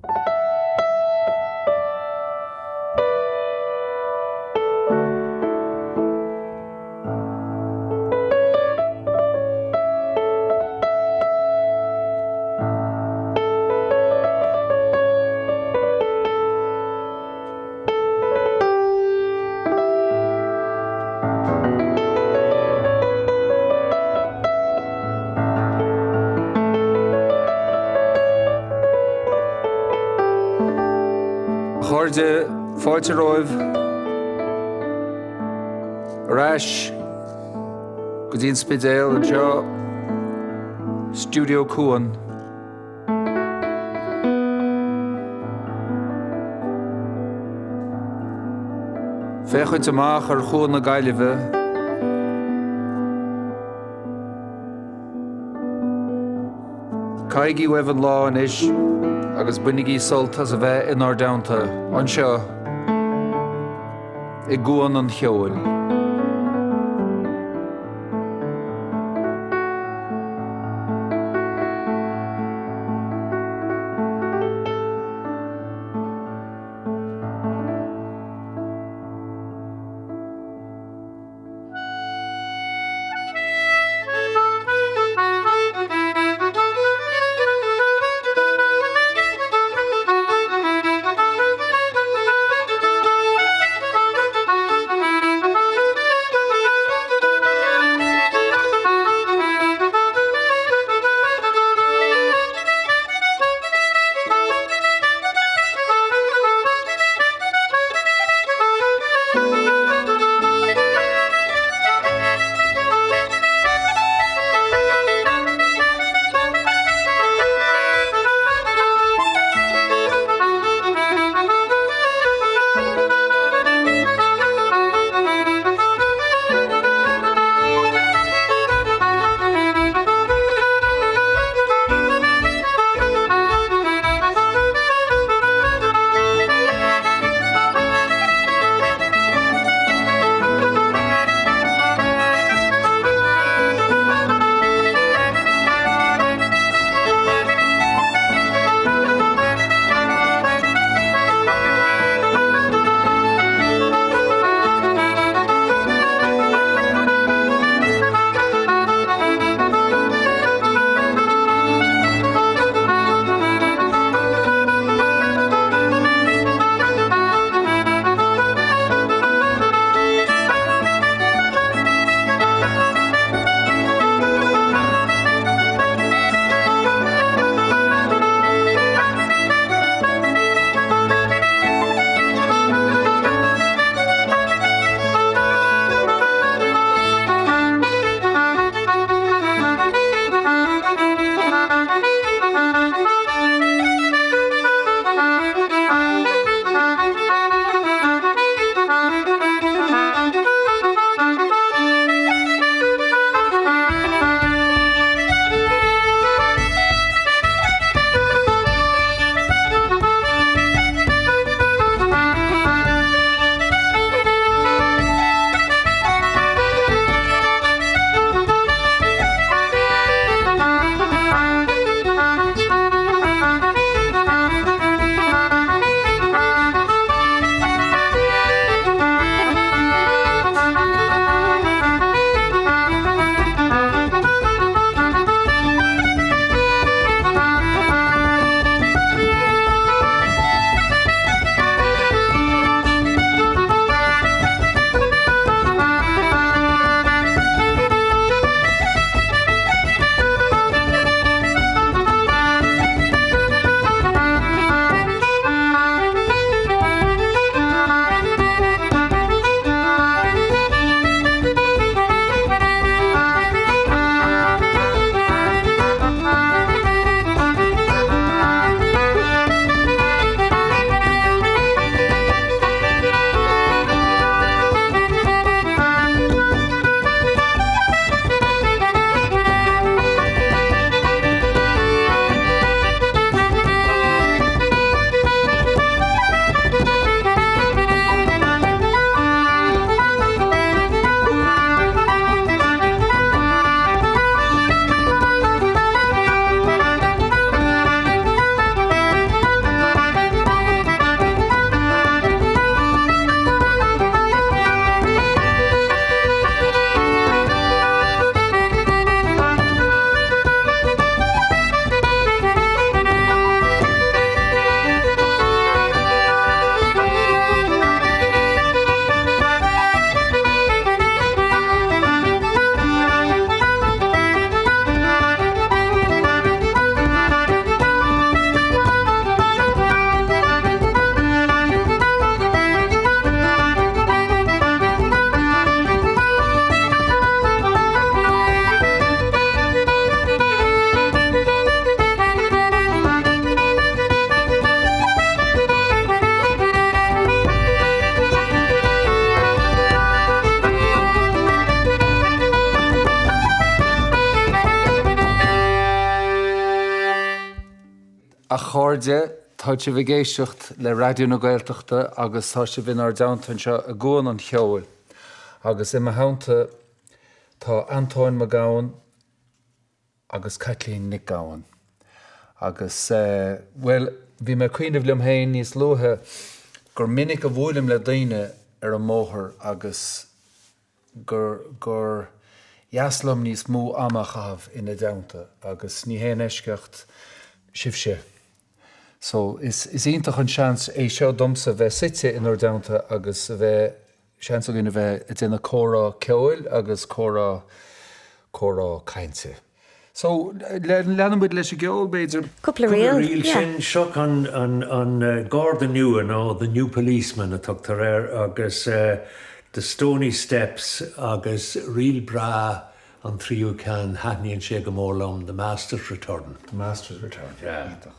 A chairde, fáilte romhaibh ar ais go dtí an Spidéal anseo, Stiúideo Cuan. Féachaint amach ar Chuan na Gaillimhe. Caithigí uaibh an lá anois agus bainigí sult as a bheith inár dteannta anseo i gCuan an Cheoil. chairde, tá sibh ag éisteacht le Raidió na Gaeltachta agus tá sibh inár dteannta anseo i gCuan an Cheoil. Agus i mo theannta tá Antóin Mac Gabhann agus Caitlín Nic Gabhann. Agus, bhuel, bhí mé ag cuimhneamh liom féin níos luaithe gur minic a bhuailim le daoine ar an mbóthar agus gur gur dheas liom níos mó ama a chaitheamh ina dteannta agus ní haon eisceacht sibhse. So, is is iontach an seans é seo domsa bheith suite inár dteannta agus a bheith, seans againn a bheith ag déanamh comhrá ceoil agus comhrá comhrá cainte. So, leanfaidh muid leis an gceol, b'fhéidir. Cúpla ríl, yeah. Sin, seo an Garda Nua nó The New Policeman a tugtar air agus The Stony Steps agus ríl breá an tríú ceann, thaitníonn sé go mór liom, The Master's Return. The Master's Return, yeah. Iontach.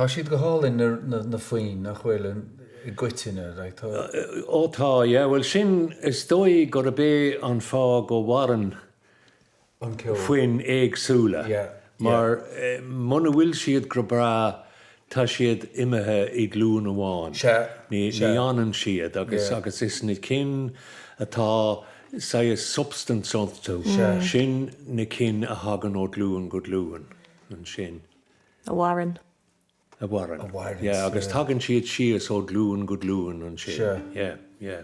Tá siad go hálainn na foinn, nach bhfuil, i gcoitinne, like tá. Ó tá, yeah, bhuel sin, is dóigh gurb é an fáth go mhaireann foinn éagsúla mar muna bhfuil siad go breá tá siad imithe i glúin amháin, ní fhanann siad agus agus is na cinn atá saghas substance iontu, sin na cinn a thagann ó ghlúin go glúin ansin. A mhaireann. A mhaireann. Yeah, agus tagann siad síos ó ghlúin go glúin ansin. Yeah, yeah. yeah.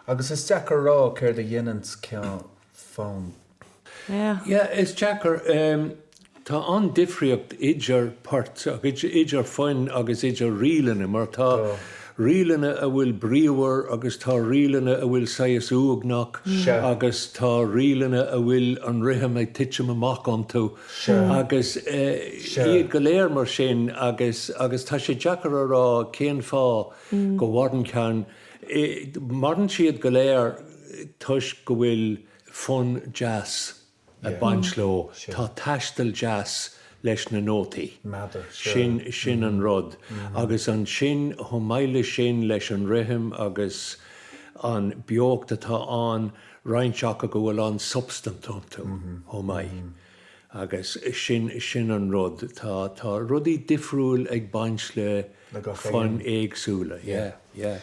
Agus is deacair a rá céard a dhéananns ceann fonn. Yeah. Yeah, is deacair. Tá an-difríocht idir poirt, idir foinn agus idir ríleanna, mar tá ríleanna a bhfuil bríomhar agus tá ríleanna a bhfuil saghas uaigneach agus tá ríleanna a bhfuil an rithim ag titim amach iontu agus iad go léir mar sin agus agus tá sé deacair a rá cén fáth go mhaireann ceann, maireann siad go léir toisc go bhfuil fonn deas ag baint leo. Tá taisteal deas leis na nótaí. Sin, sin an rud. Agus ansin, chomh maith leis sin, leis an rithim agus an beocht atá ann, roinnt acu go bhfuil an-substaint iontu chomh maith. Agus sin, sin an rud. Tá, tá rudaí difriúil ag baint le foinn éagsúla. Yeah, yeah.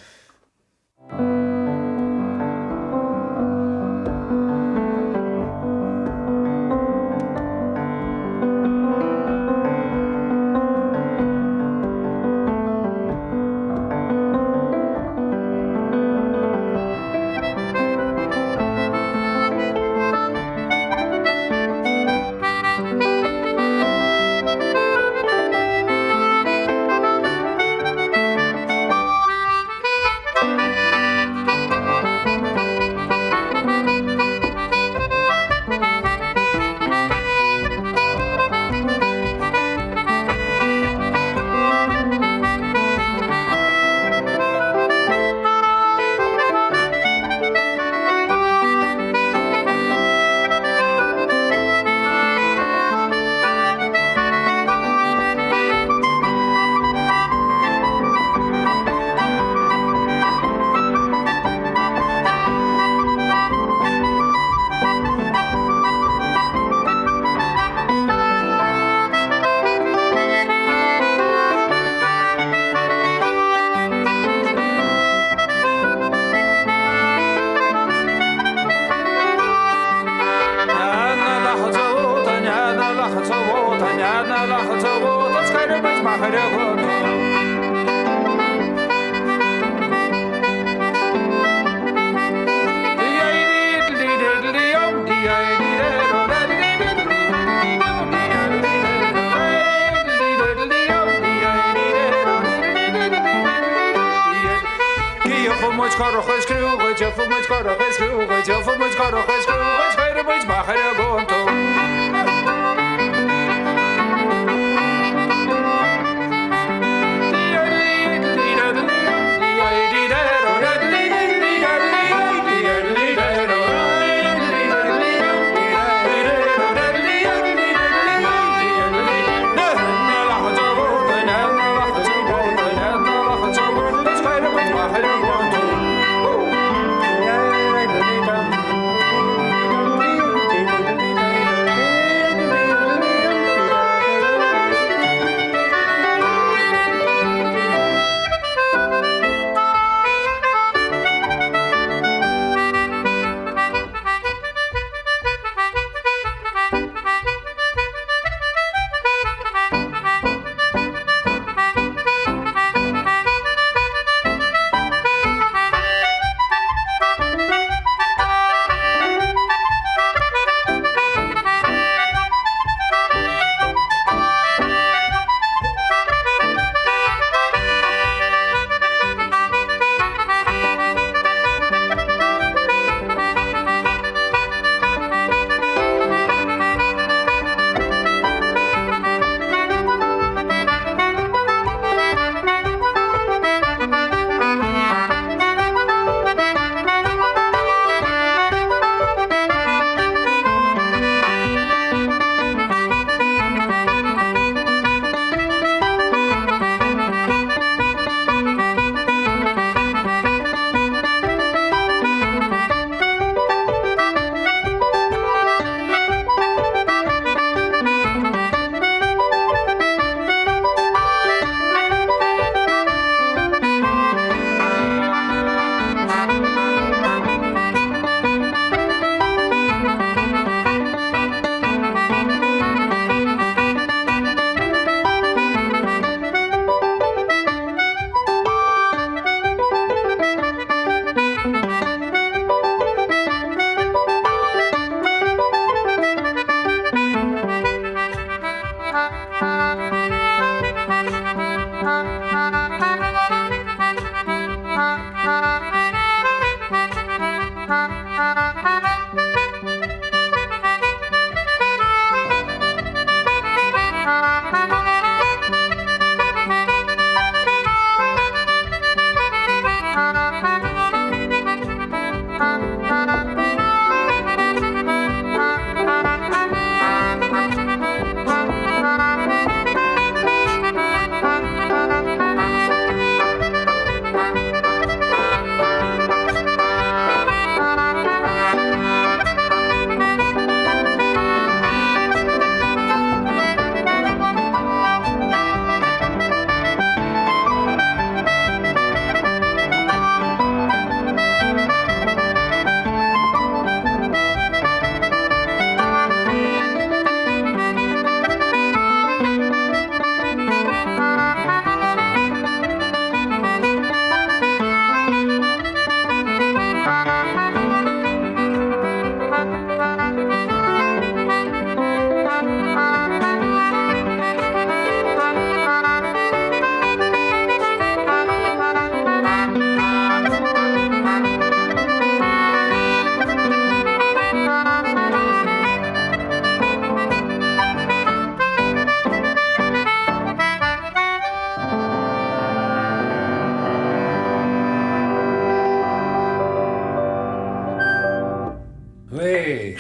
Way!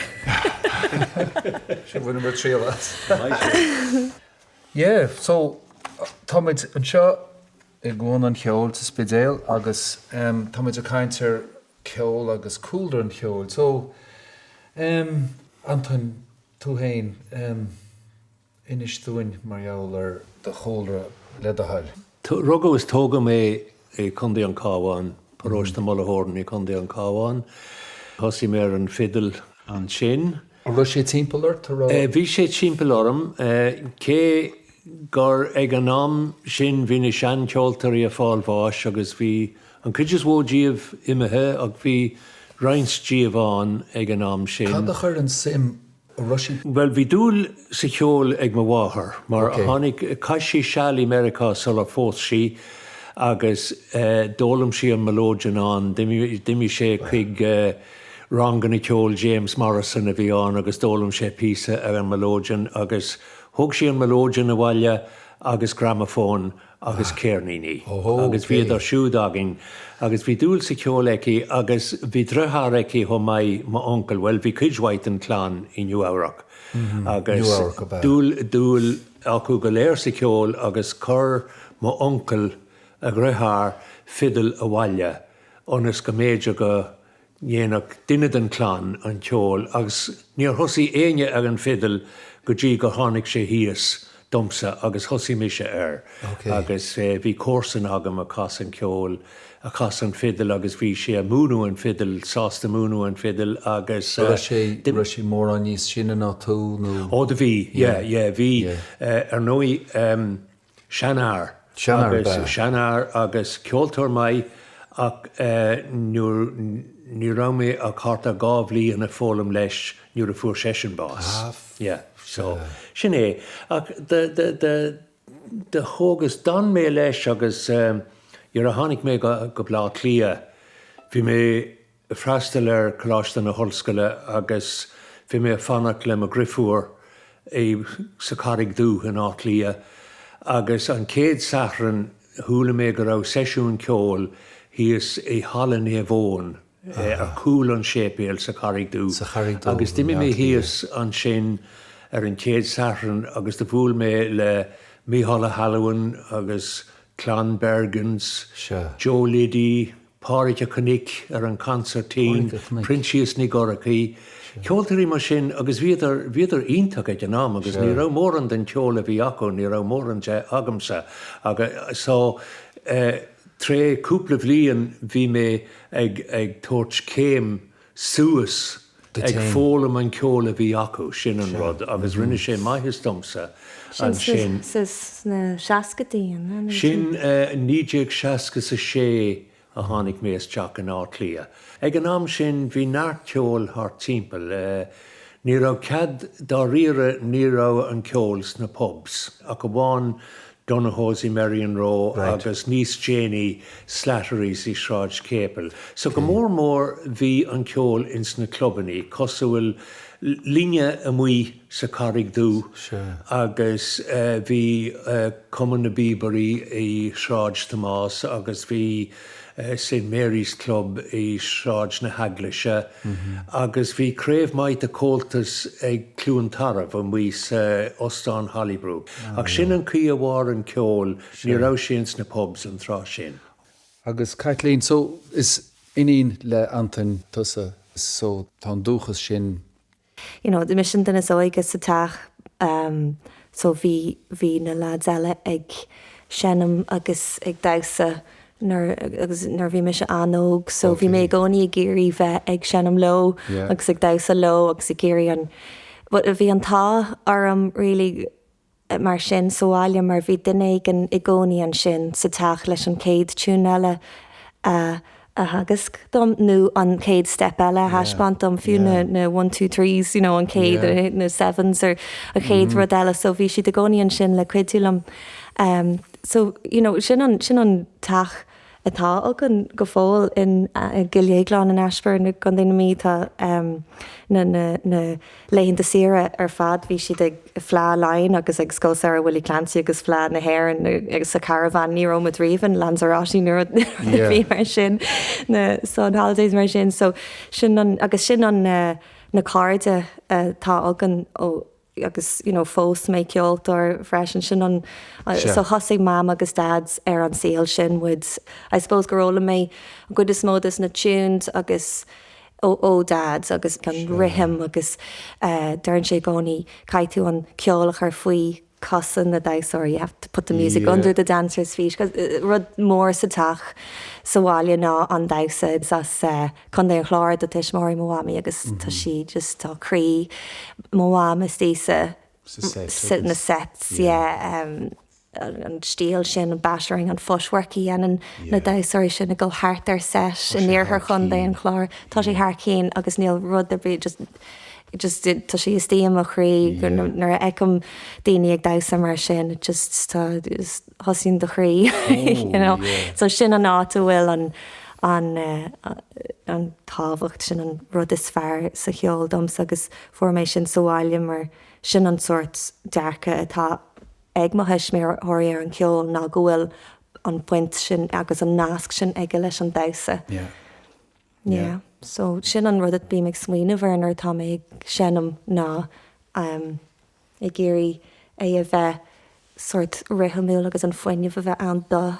Sin bhaineamar triail as. Yeah, so táimid anseo i gCuan an Cheoil sa Spidéal agus táimid ag caint ar ceol agus cúlra an cheoil. So, Antoin, tú féin, Inis dúinn mar gheall ar do chúlra le do thoil. Rugadh is tógadh mé i Contae an Chabháin, paróiste Mullahoran i gContae an Chabháin. Thosaigh mé ar an bhfidil ansin. An raibh sé timpeall ort? An raibh? Bhí sé timpeall orm, cé gur ag an am sin bhí na seancheoltóirí ag fáil bháis agus bhí an chuid is mhó díobh imithe ach bhí roinnt díobh ann ag an am sin. Cad a chuir an suim An raibh sí. Bhuel, bhí dúil sa cheol ag mo mháthair mar tháinig, chaith sí seal i Meiriceá sular phós sí agus d'fhoghlaim sí an melodeon ann. D'imigh sé chuig ranganna ceoil James Morrison a bhí ann agus d'fhoghlaim sé píosa ar an melodeon agus thóg sí an melodeon abhaile agus gramafón agus ceirníní agus bhíodar siúd againn agus bhí dúil sa cheol aici agus bhí driotháir aici chomh maith, m'uncail, bhuel bhí cuid mhaith den chlann i Nua Eabhrac agus dúil, dúil acu go léir sa cheol agus chuir m'uncail, a dhriotháir, fidil abhaile ionas go mb'fhéidir go ndéanfadh duine den chlann an ceol agus níor thosaigh éinne ar an bhfidil go dtí gur tháinig sé thíos domsa agus thosaigh mise air agus bhí comharsan agam a chas an ceol, a chas an fidil agus bhí sé ag múineadh an fidil, sásta múineadh an fidil agus. An raibh sé, raibh sé mórán níos sine ná tú nó? Ó do bhí, yeah, yeah, bhí, ar ndóigh. Seanfhear. Seanfhear ab ea. Seanfhear agus ceoltóir maith ach nuair, ní raibh mé ach thart ar 2 bhliain ag foghlaim leis nuair a fuair seisean bás. Ah, Yeah, so, sin é. Ach do, do, do, do thógas, d'fhan mé leis agus nuair a tháinig mé go, go Baile Átha Cliath bhí mé, ag freastal ar Coláiste na hOllscoile agus bhí mé ag fanacht le mo dhrifiúr i sa Charraig Dhubh in Áth Cliath agus an chéad Satharn chuala mé go raibh seisiún ceoil thíos i Halla Naomh Eoin ar chúl an tséipéil sa Charraig Dhubh agus d'imigh mé thíos ansin ar an chéad Satharn agus do bhuail mé le Mícheál Ó hAlmhain agus Clann Bergens, Joe Liddy, Pádraic Ó Cnoic ar an consairtín, Proinsias Nic Dhorchaidh, ceoltóirí mar sin agus bhíodar, bhíodar iontach ag an am agus ní raibh mórán den cheol a bhí acu, ní raibh mórán de agamsa agus so eh tré cúpla bhliain bhí mé ag, ag tabhairt céim suas ag foghlaim an ceol a bhí acu, sin an rud agus rinne sé maitheas domsa ansin. Sin sna seascaidí, an ea? Sin 1966 a tháinig mé isteach in Áth Cliath. Ag an am sin bhí neart ceoil thart timpeall. Ní raibh cead, dáiríre ní raibh an ceol sna pubs ach amháin Donohoe's i Merrion Row agus níos déanaí Slattery's i Sráid Chéipil. So go mór mór bhí an ceol ins na clubannaí, cosúil linne amuigh sa Charraig Dhubh agus bhí Cumann na bPíobairí i Sráid Thomáis agus bhí St Mary's Club i Sráid na hEaglaise agus bhí craobh maith de Comhaltas ag Cluain Tarbh amuigh sa Ostán Hollybrook. Ach sin an chaoi a mhair an ceol, ní raibh sé ins na pubs an tráth sin. Agus Caitlín, so is iníon le Antoin tusa, so tá an dúchas sin You know, mise an duine is óige sa teach so bhí, bhí na lads eile ag seinm agus ag damhsa nuair, agus nuair a bhí mise an-óg so bhí mé i gcónaí ag iarraidh bheith ag seinm leo agus ag damhsa leo agus ag iarraidh an, but bhí an t-ádh orm really mar sin sa bhaile mar bhí duine éigin i gcónaí ansin sa teach leis an chéad tune eile a theagasc dom nó an chéad step eile a thaispeáint dom, fiú na na one two threes, you know, an chéad na sevens or an chéad rud eile so bhí siad i gcónaí ansin le cuidiú liom. So, you know, sin an sin an teach atá againn go fóill in i gCill Dhéagláin in Eisbir i gContae na Mí. Tá na na na laethanta saoire ar fad bhí siad ag Fleadh Laighean agus ag Scoil Samhraidh Willie Clancy agus Fleadh na hÉireann agus sa caravan. Ní raibh muid riamh in Lanzarote nó rud ar bith mar sin na sun holidays mar sin. So sin an agus sin an. na cairde atá againn ó agus you know phós mé ceoltóir freisin sin an so thosaigh Mam agus Dad ar an saol sin muid I suppose gur fhoghlaim mé an gcuid is mó des na tunes agus ó ó Dad agus an rithim agus deireann sé i gcónaí caithfidh tú an ceol a chur faoi cosa na damhsóirí, you have to put the music under the dancers' feet 'cause rud mór sa teach sa bhaile ná an damhsa. Is as Contae an Chláir do tuismitheoirí mo mhamaí agus tá sí just tá croí mo mham istigh sa sa na sets yeah an stíl sin, an battering, an footwork a dhéanann na damhsóirí sin ag dul thart ar set in iarthar Chontae an Chláir. Tá sé thar cinn agus níl rud ar bith just just tá sé istigh i mo chroí nuair a fheicim daoine ag damhsa mar sin it just tá thosaíonn do chroí you know so sin an áit a bhfuil an an an tábhacht sin an rud is fearr sa cheol domsa agus fuair mé sin sa bhaile mar sin an sórt dearcadh atá ag mo thuismitheoirí ar an cheol ná go bhfuil an bhaint sin agus an nasc sin aige leis an damhsa. Yeah. Yeah. So sin an rud a bím ag smaoineamh air nuair atá mé ag seinm ná ag iarraidh é a bheith sórt rithimiúil agus an fuinneamh a bheith ann do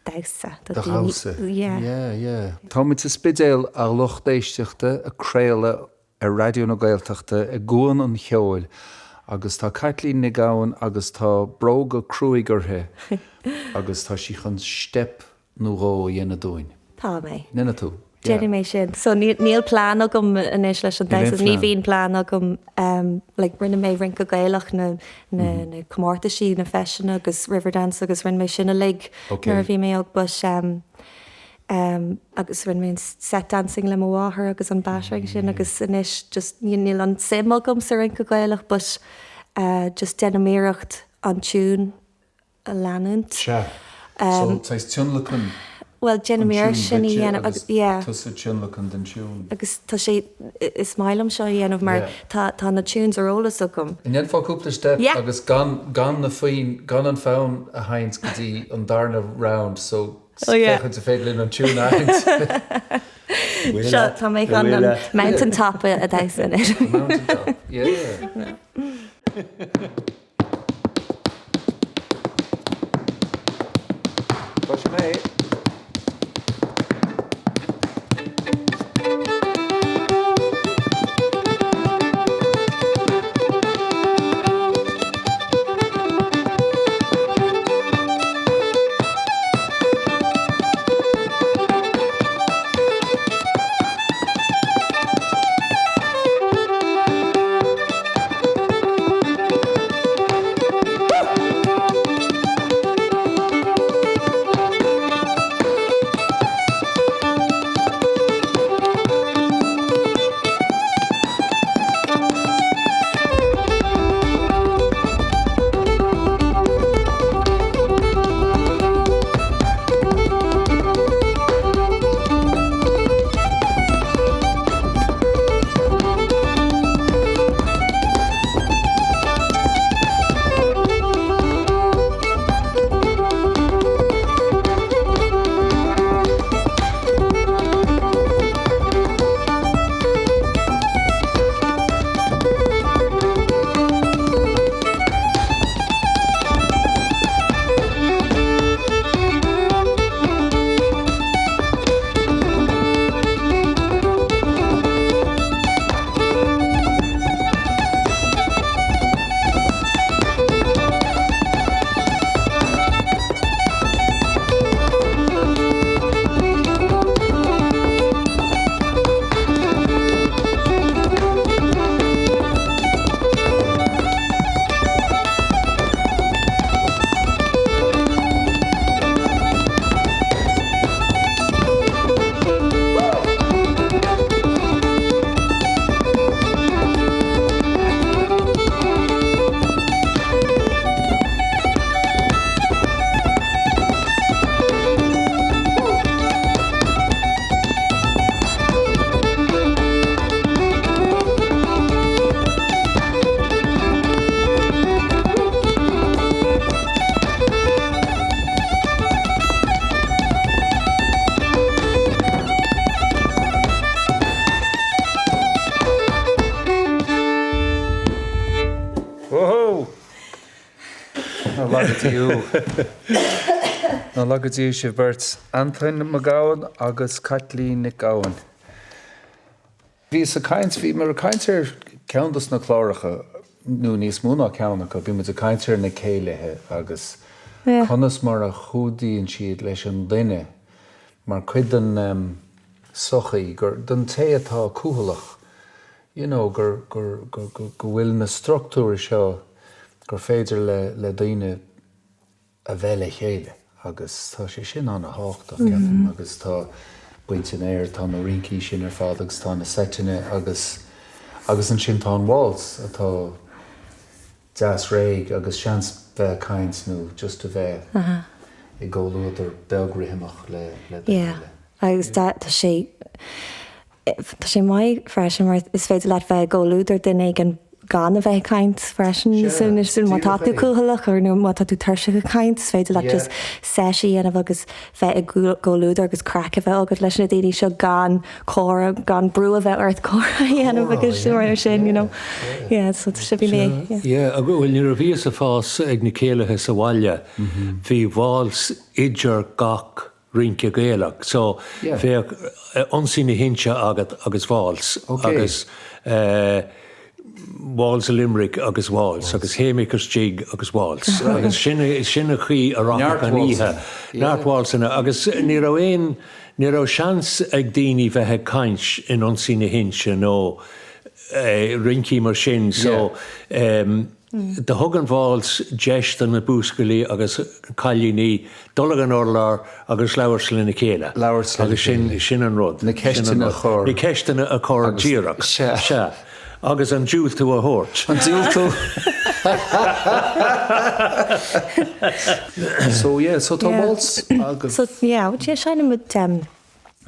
dhamhsa, do dhamhsa. Yeah. Yeah, yeah. Táimid sa Spidéal, a lucht éisteachta, ag craoladh ar Raidió na Gaeltachta i gCuan an Cheoil agus tá Caitlín Nic Gabhann agus tá bróga cruaidh uirthi agus tá sí chun steip nó dhó a dhéanamh dúinn. Tá mé. Ndéanfaidh tú? Yeah. Déanfaidh mé sin. So níl plean agam anois leis an damhsa. Ní bhíonn plean agam. Like rinne mé rince Gaelach na na na comórtaisí, na feiseanna agus Riverdance agus rinne mé sin uilig nuair a bhí mé óg but agus rinne mé an set dancing le mo mháthair agus an battering sin agus anois just níl an suim agam sa rince Gaelach but just déanaim iarracht an tune a leanúint. Sea. So, saghas tionlacan Bhuel, déanaim iarracht sin a dhéanamh agus, yeah. Tusa tionlacan den tiún. Agus tá sé, is maith liom seo a dhéanamh mar tá, tá na tunes ar eolas agam. An ndéanfá cúpla step agus gan, gan na foinn, gan an fonn a sheinnt go dtí an darna round so féachaint an féidir linn an tiún a aithint. Seo, tá mé chun an mountain top a dhamhsa anois. Mountain top, yeah, yeah. Cloisfidh mé. Ná laga Dia thú. Ná laga Dia sibh beirt. Antoin Mac Gabhann agus Caitlín Nic Gabhann. Bhíos ag caint, bhíomar ag caint ar ceann dos na cláracha, nó níos mó ná ceann acu, bhí muid ag caint ar na céilithe agus conas mar a chuidíonn siad leis an duine mar cuid den sochaí, gur, don té atá cúthaileach, you know, gur, gur, gur, go bhfuil na struchtúir seo gur féidir le, le daoine a bheith le chéile agus tá sé sin an-thábhachtach, ceapaim, agus tá baint an aeir, tá na rincí sin ar fad agus tá na seiteanna agus, agus ansin tá an waltz atá deas réidh agus seans bheith ag caint nó just a bheith i gcomhluadar beag rithimeach le le duine Yeah eile. agus tá sé Tá sé maith freisin mar is féidir leat bheith i gcomhluadar duine éigin gan a bheith ag caint freisin. Sea, Má tá tú cúthaileach or nó má tá tú tuirseach ag caint, is féidir leat just sesh a dhéanamh agus bheith i gcomhluadar agus craic a bheith agat leis na daoine seo gan comhrá, gan brú a bheith ort comhrá a dhéanamh agus mar sin, you know. Yeah, so tá sé, bhí mé, yeah. Yeah, bhuel nuair a bhíos ag fás ag na céilithe sa bhaile, bhí waltz idir gach rince Gaelach. So bheadh Ionsaí na hInse agat agus waltz agus Waltz Limerick agus waltz agus Haymakers Jig agus waltz agus sin sin an chaoi a rachadh an oíche. Neart waltzeanna agus ní raibh aon ní raibh seans ag daoine bheith ag caint in Ionsaí na hInse nó rincí mar sin so Do thug an waltz deis do na buachaillí agus cailíní dul ag an urlár agus labhairt lena chéile. Labhairt lena Agus sin, chéile. sin an rud. Na ceisteanna a chur. Na ceisteanna a chur, Agus, díreach. sea. Sea. Agus an diúltú a thabhairt. An diúltú. So yeah, so tá Yeah. waltz agaibh. So yeah, yeah, seinneann muid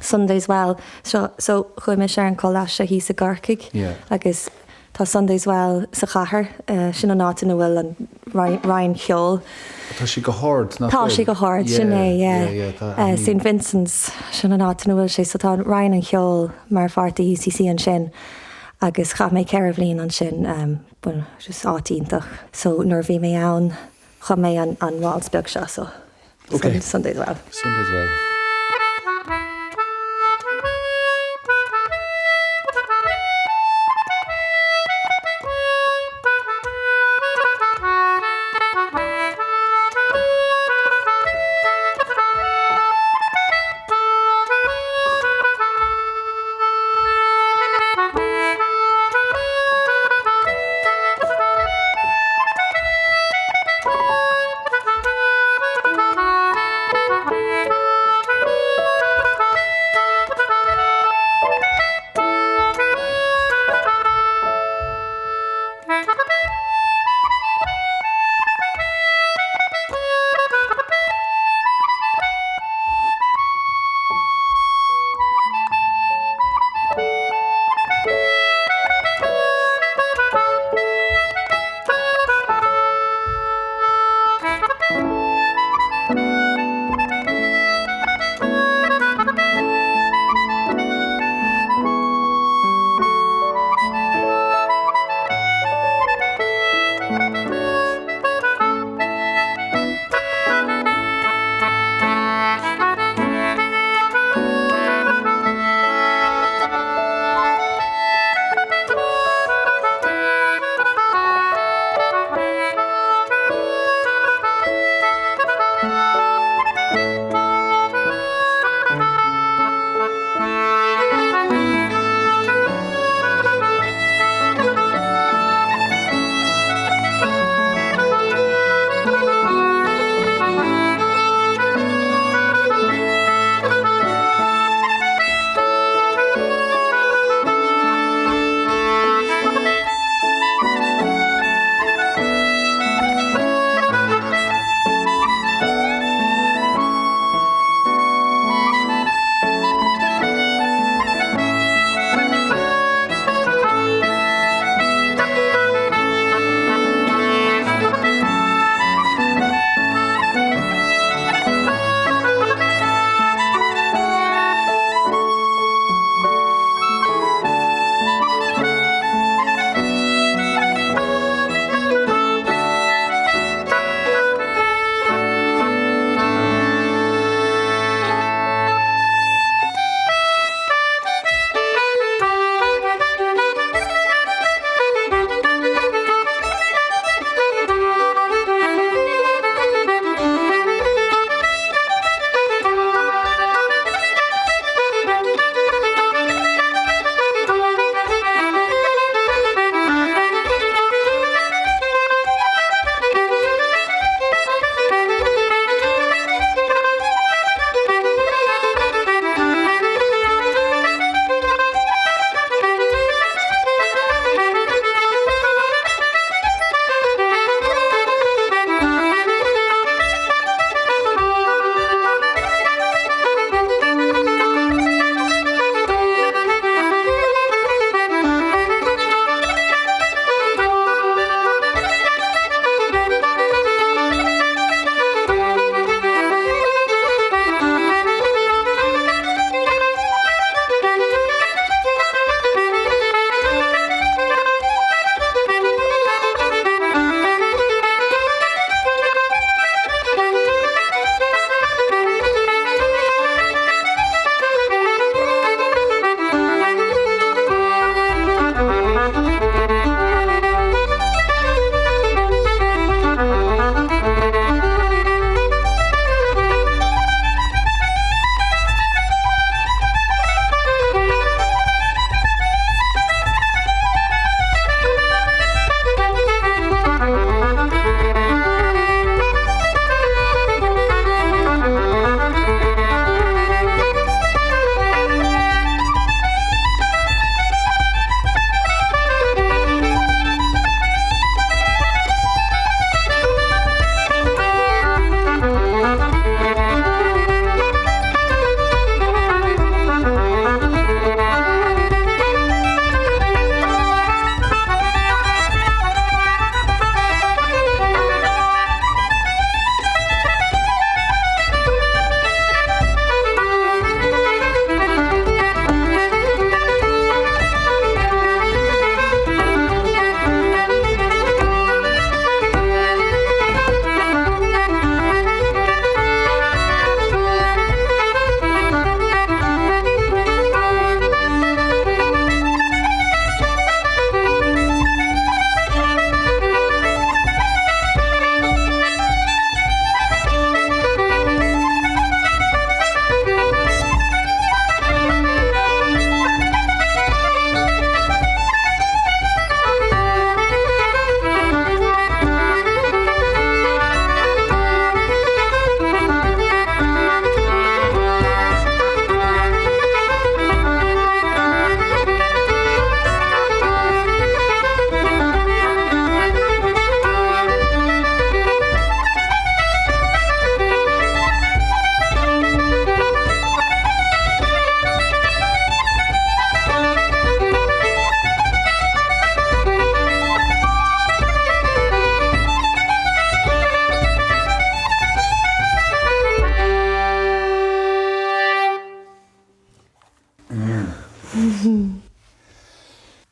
Sunday's Well seo so chuaigh mise ar an coláiste thíos i gCorcaigh Yeah. agus tá Sunday's Well sa chathair, sin an áit ina bhfuil an roinn cheoil. Tá sé go hard, nach Tá bhfuil? sé go hard, sin é, Yeah, yeah. yeah, yeah, tá aithním. St Vincent's, sin an áit ina bhfuil sé, so tá an roinn an cheoil mar pháirt de UCC ansin agus chaith mé 4 bhliain ansin, bhuel, just áit iontach. So nuair a bhí mé ann, chum mé an waltz beag seo, so. Ok. Sunday's Well. Sunday's Well.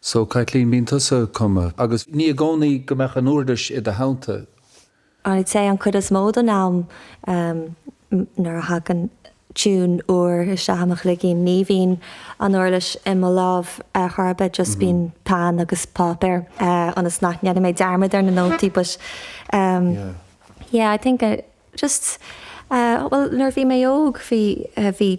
So, Caitlín, bíonn tusa ag cumadh agus ní i gcónaí go mbeadh an uirlis i do theannta. I'd say an chuid is mó den am nuair a thagann tiún úr isteach i mo chloigín ní bhíonn an uirlis i mo lámh ar chor ar bith, just bíonn peann agus páipéar ionas nach ndéanfaidh mé dearmad ar na nótaí but yeah I think Just, bhuel, nuair a bhí mé óg bhí, bhí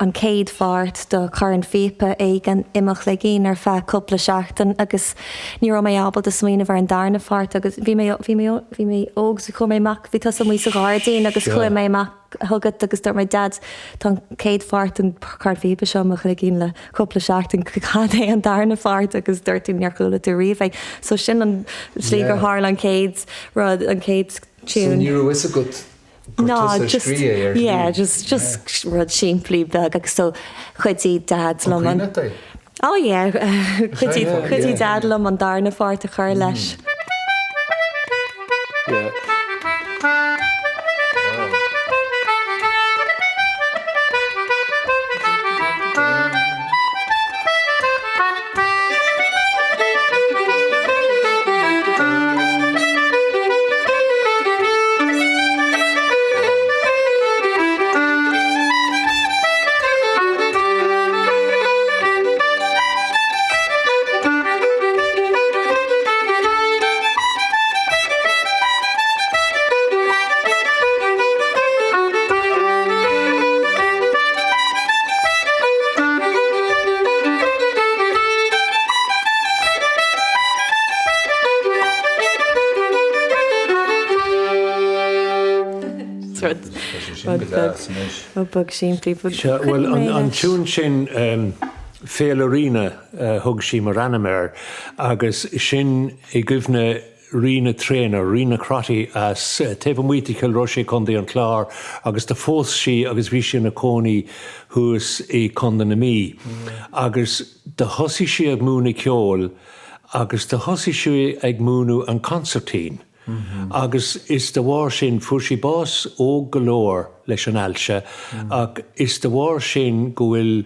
an chéad pháirt de chornphíopa éigin i mo chloigín ar feadh cúpla seachtain agus ní raibh mé ábalta smaoineamh ar an darna pháirt agus bhí mé, bhí mé, bhí mé óg so chuaigh mé amach, bhí tusa amuigh sa ghairdín agus chuaigh mé amach chugat agus dúirt mé Dad tá an chéad pháirt den chornphíopa seo i mo chloigín le cúpla seachtain, cad é an darna pháirt agus dúirt tú níor chuala tú riamh é. So sin an slí gur tharla an chéad rud, an chéad. So ní raibh fhios agat gur tusa a scrígh é ar shlí? Yeah, just just rud simplí beag agus so chuidigh Dad liom an. An cuimhin leat é? Oh yeah, chuidigh chuidigh Dad liom an darna pháirt a chur leis. Yeah. Rud beag simplí. Sea, bhuel, an tiún sin, Féile Ríona a thug sí mar ainm air agus sin i gcuimhne Ríona Traynor, Ríona Crotty as taobh amuigh de Chill Rois i Contae an Chláir agus do phós sí agus bhí sí ina cónaí thuas i Contae na Mí agus do thosaigh sí ag múineadh ceoil agus do thosaigh sí ag múineadh an consairtín agus is de bharr sin, fuair sí bás óg go leor leis an ailse ach is de bharr sin go bhfuil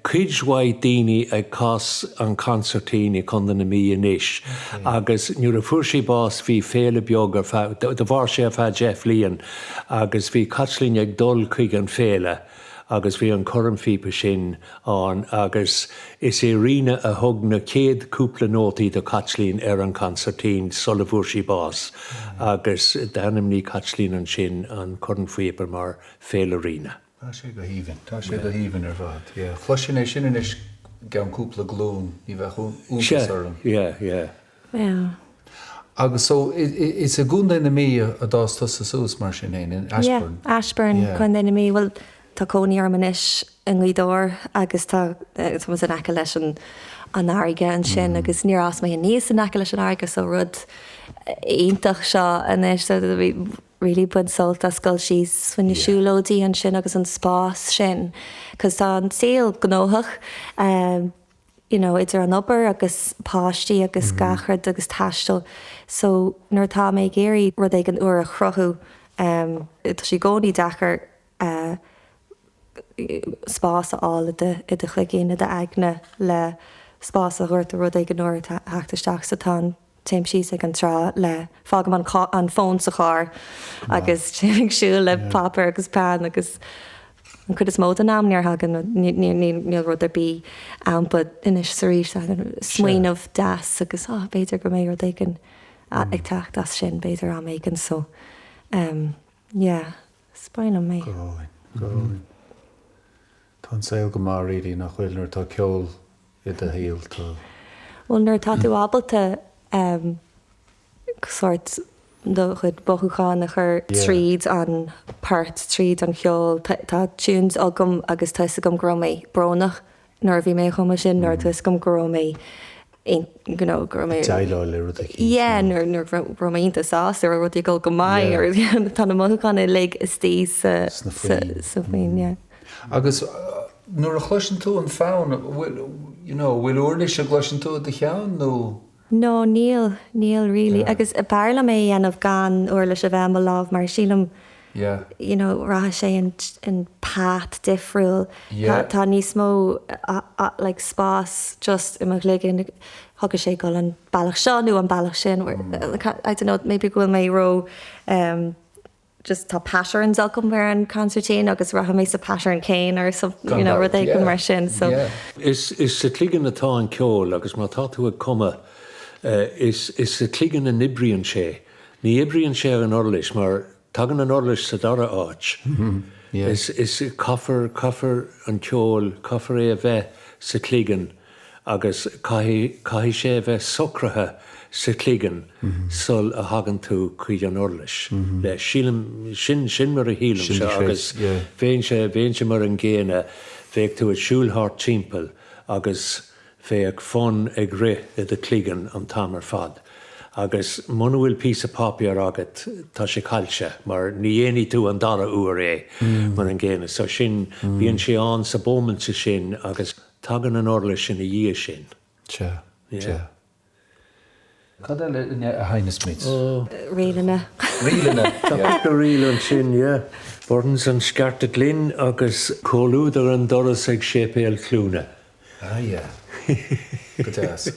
cuid mhaith daoine ag cas an consairtín i Contae na Mí anois agus nuair a fuair sí bás bhí féile beag ar feadh, do mhair sé ar feadh 10 bhliain agus bhí Caitlín ag dul chuig an féile agus bhí an cornphíopa sin ann agus is é Ríona a thug na chéad cúpla nótaí do Chaitlín ar an consairtín sula bhfuair sí bás agus d'ainmnigh Caitlín ansin an cornphíopa mar Féile Ríona. Tá sé go haoibhinn. Tá sé go haoibhinn ar fad. Yeah. Chloisfinn é sin anois i gceann cúpla glún, ní bheadh iontas orm. Yeah, yeah. Yeah. Agus so, is i gContae na Mí a d'fhás tusa suas mar sin fhéin, in Ashbourne? Yeah, Ashbourne, Contae na Mí. Bhuel, tá cónaí orm anois i nGaoth Dobhair agus tá, tá muid in aice leis an an fharraige ansin agus níor fhás mé aníos in aice leis an fharraige so rud iontach seo anois. So, bhí, really baint sult as dul síos faoi na siúlóidí ansin agus an spás sin cos tá an saol gnóthach you know idir an obair agus páistí agus gach rud agus taisteal so nuair atá mé ag iarraidh rud éigin úr a chruthú tá sé i gcónaí deacair spás a fháil i do chloigeann i d'aigne le spás a thabhairt do rud éigin úr theacht isteach so tá an Téim síos ag an trá le, fágaim an an fón sa charr agus téim ag siúl le páipéar agus peann agus an chuid is mó den am níor thagann, níl rud ar bith ann but anois is arís tagann smaoineamh deas agus ah b'fhéidir go mbeidh rud éigin ag teacht as sin b'fhéidir am éigin so um yeah is breá liom é. Go hálainn, go hálainn. Tá an saol go maith really nach bhfuil nuair atá ceol i do shaol, tá. Bhuel nuair atá tú ábalta sórt do chuid mothúchán a chur tríd an port, tríd an cheol, tá tunes agam agus tá 'fhios agam go raibh mé brónach nuair a bhí mé á chumadh sin, nuair tá 'fhios agam go raibh mé you know go raibh mé. Déileáil le rud eicínt. Yeah nuair nuair go raibh mé iontach sásta, raibh rudaí ag dul go maith or tá na mothúcháin uilig istigh sa Sna foinn. sa bhfoinn, yeah. Agus nuair a chloiseann tú an fonn, bhfuil, you know, bhfuil uirlis a gcloiseann tú i do cheann nó? No, níl, níl really. Agus b'fhearr liom é a dhéanamh gan uirlis a bheith i mo lámh mar sílim. Yeah. You know, rachaidh sé in in path difriúil. Yeah. Tá níos mó like spás just i mo chloigeann thiocfadh sé dul an bealach seo nó an bealach sin. I don't know, maybe go bhfuil mé ró um, just tá patterns agam ar an consairtín agus rachaidh mé sa pattern céanna or some, you know, rud éigin mar sin. So. Yeah. Is is sa chloigeann atá an ceol agus má tá tú ag cumadh is is sa chloigeann a n-oibríonn sé. Ní oibríonn sé ar an uirlis mar tagann an uirlis sa dara háit. Is is caithfear caithfear an ceol caithfear é a bheith sa chloigeann agus caithfidh caithfidh sé a bheith socraithe sa chloigeann sul a thagann tú chuig an uirlis leis. Sílim sin sin mar a shílimse agus bheinnse bheinnse mar an gcéanna bheadh tú ag siúl thart timpeall agus Bheadh fonn ag rith i do chloigeann an t-am ar fad agus muna bhfuil píosa páipéir agat tá sé caillte mar ní dhéanfaidh tú an dara huair é mar an gcéanna. So sin, bíonn sé ann sa bómainte sin agus tagann an uirlis ina dhiaidh sin. Sea, sea. Cad eile a sheinneas muid? Ríleanna. Ríleanna, Tá cúpla ríl ansin, yeah. Burns an Scearta Glin agus Comhluadar an Doras ag Séipéal Chluana. Ah yeah. Go deas.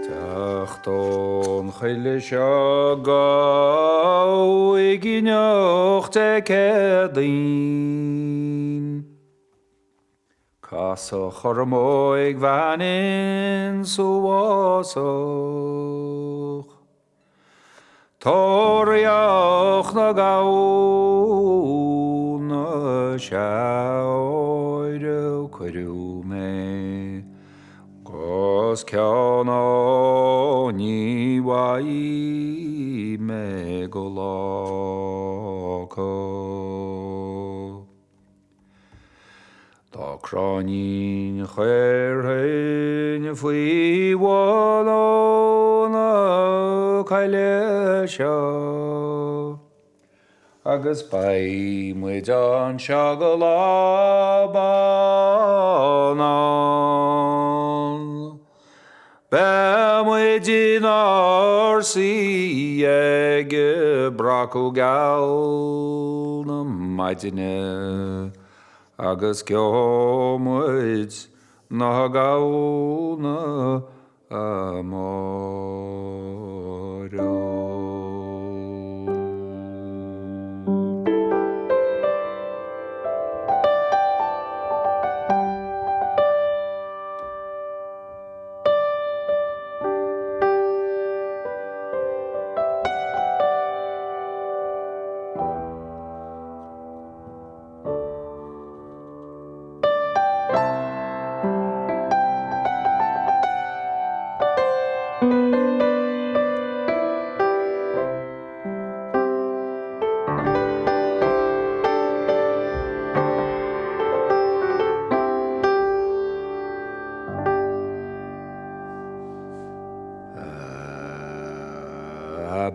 Teacht ón choill seo go hUiginneach Dé Céadaoin. Casadh orm óigbhean insa bhfásach. Tóraíocht na gamhna sea óir cuireadh mé 'gus ceann ní bhfaighidh mé go lá acu. Tá cráinnín chaorthainn faoi bhun na coille seo agus beidh muid anseo go lá bán ann. Beidh muid inár suí ag breacadh geal na maidine agus gheobhaidh muid na gamhna amáireach.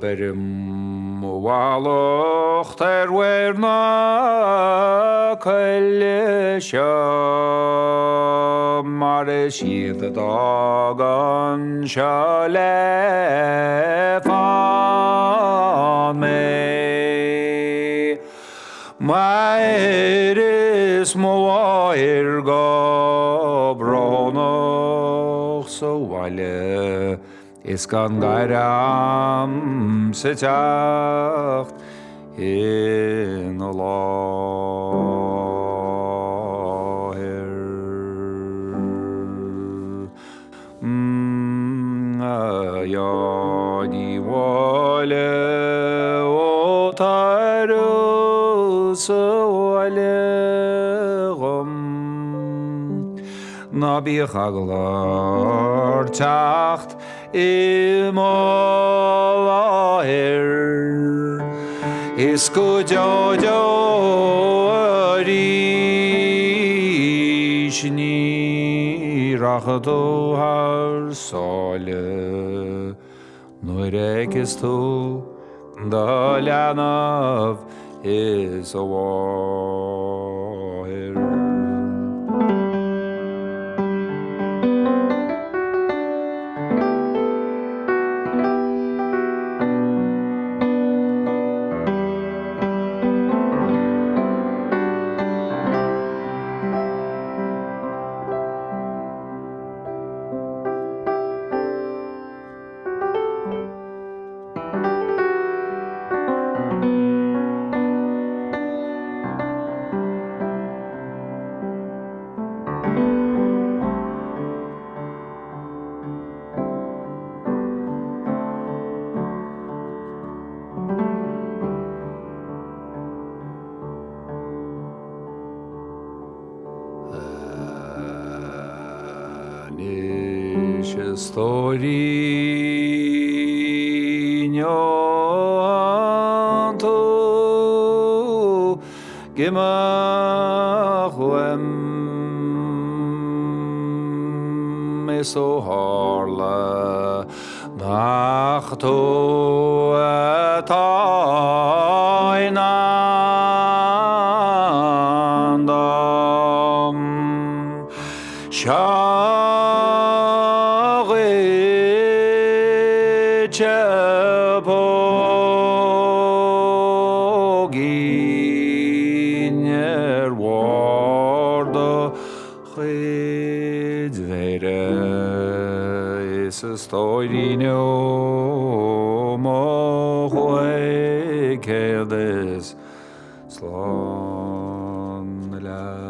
Beirim mo mhallacht ar mhaoir na coille seo mar is iad a d'fhág anseo le fán mé. M'athair is mo mháthair go brónach sa bhaile is gan gaire a'msa teacht ina láthair. A Dheáidí 'bhaile ó tar sa bhaile dhom. Ná bíodh eagla ort teacht i mo láthair is go deo deo arís ní rachaidh tú thar sáile nuair a fheicfeas tú do leanbh is a mháthair. Anois a stóirín gheobhaidh tú ag imeacht uaim is ó tharla nach tú atá i ndán dom. Seo dhuit póigín ar bharr do chuid mhéire. Is a stóirín ó mo 500 is slán leat.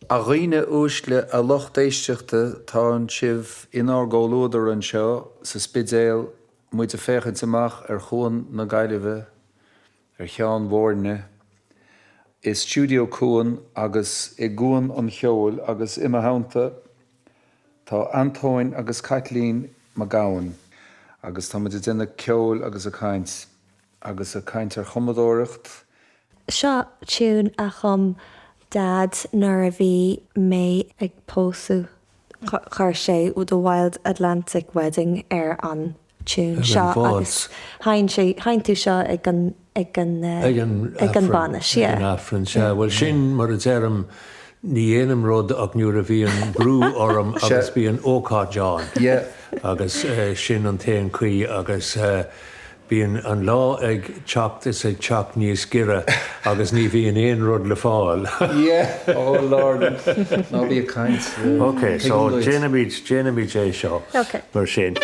A dhaoine uaisle, a lucht éisteachta, tá sibh inár gcomhluadar anseo sa Spidéal, muid ag féachaint amach ar Chuan na Gaillimhe, ar Cheann Mhóirne, i Stiúideo Cuan agus i gCuan an Cheoil agus i mo theannta tá Antóin agus Caitlín Mac Gabhann agus tá muid ag déanamh ceoil agus ag caint. Agus ag caint ar chumadóireacht. Seo tiún a chum Daid nuair a bhí mé ag pósadh. Chuir sé The Wild Atlantic Wedding ar an tiún seo agus sheinn sé, sheinn tú seo ag an, ag an, ag an ag an bainis, yeah. Ag an Aifreann, sea. Bhuel sin mar a deirim, ní dhéanaim rud ach nuair a bhíonn brú orm agus bíonn ócáid ann. Agus sin an t-aon chaoi agus. Bíonn an lá ag teacht is ag teacht níos giorra agus ní bhíonn aon rud le fáil. Yeah, oh Lord, ná bí ag caint. Ok, so déanaimid, déanaimid é seo mar sin.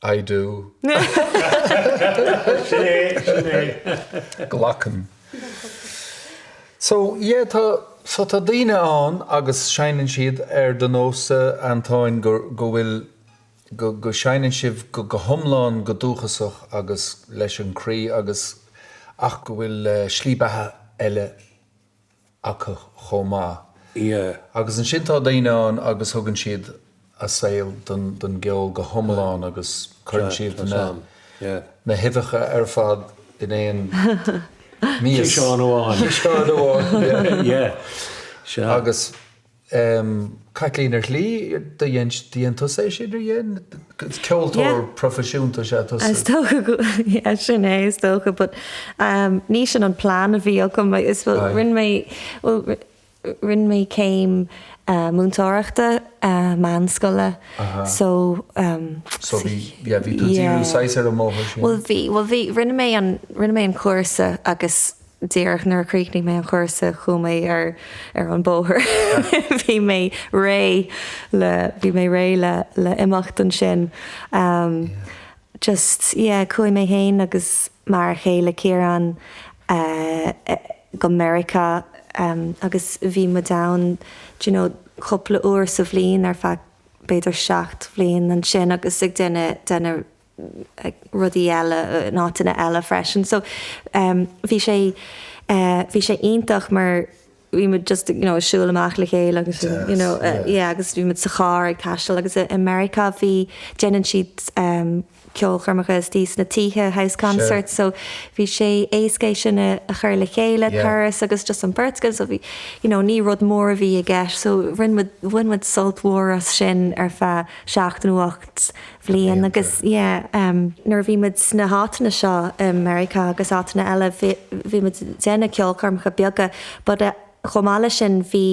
I do. Sin é, sin é. Glacaim. So, yeah, tá. So tá daoine ann agus seinneann siad ar do nós-sa, Antóin, go go bhfuil, go go seinneann sibh go go hiomlán go dúchasach agus leis an croí agus ach go bhfuil slí beatha eile acu chomh maith. Yeah. Agus ansin tá daoine ann agus thugann siad a saol don don gceol go hiomlán agus cuireann siad na na huibheacha ar fad in aon mias. Ciseán amháin. Ciseán amháin, yeah. Yeah. Sea. Agus em Caitlín ar shlí do dhein do dhein tusa é sin ar dhein? Ceoltóir proifisiúnta is ea tusa. Is dócha go yeah sin é is dócha but um ní sin an plean a bhí agam is bhuel rinne mé bhuel rinne mé céim múinteoireachta meánscoile so um So bhí yeah bhí tú ag díriú saghas ar an mbóthar sin. Bhuel bhí bhuel bhí rinne mé an rinne mé an cúrsa agus Díreach nuair a chríochnaigh mé an chúrsa chuaigh mé ar ar an bóthar. Bhí mé réidh le bhí mé réidh le le imeacht ansin. Just yeah chuaigh mé fhéin agus m'fhear chéile Ciarán go Meiriceá agus bhí muid ann do you know cúpla uair sa bhliain ar feadh b'fhéidir 7 bhliain ansin agus ag déanamh déanamh rudaí eile in áiteanna eile freisin. So bhí sé bhí sé iontach mar bhí muid just you know ag siúl amach le chéile agus you know yeah agus bhí muid sa charr ag taisteal agus i Meiriceá bhí déanann siad ceolchoirmeacha istigh sna tithe house concerts so bhí sé éasca é sin a chur le chéile turas agus just an bheirt againn so bhí you know ní rud mór a bhí i gceist so rinne muid bhain muid sult mhór as sin ar feadh seacht nó 8 bhliain agus yeah nuair a bhí muid sna háiteanna seo i Meiriceá agus áiteanna eile bhí bhí muid ag déanamh ceolchoirmeacha beaga but chomh maith leis sin bhí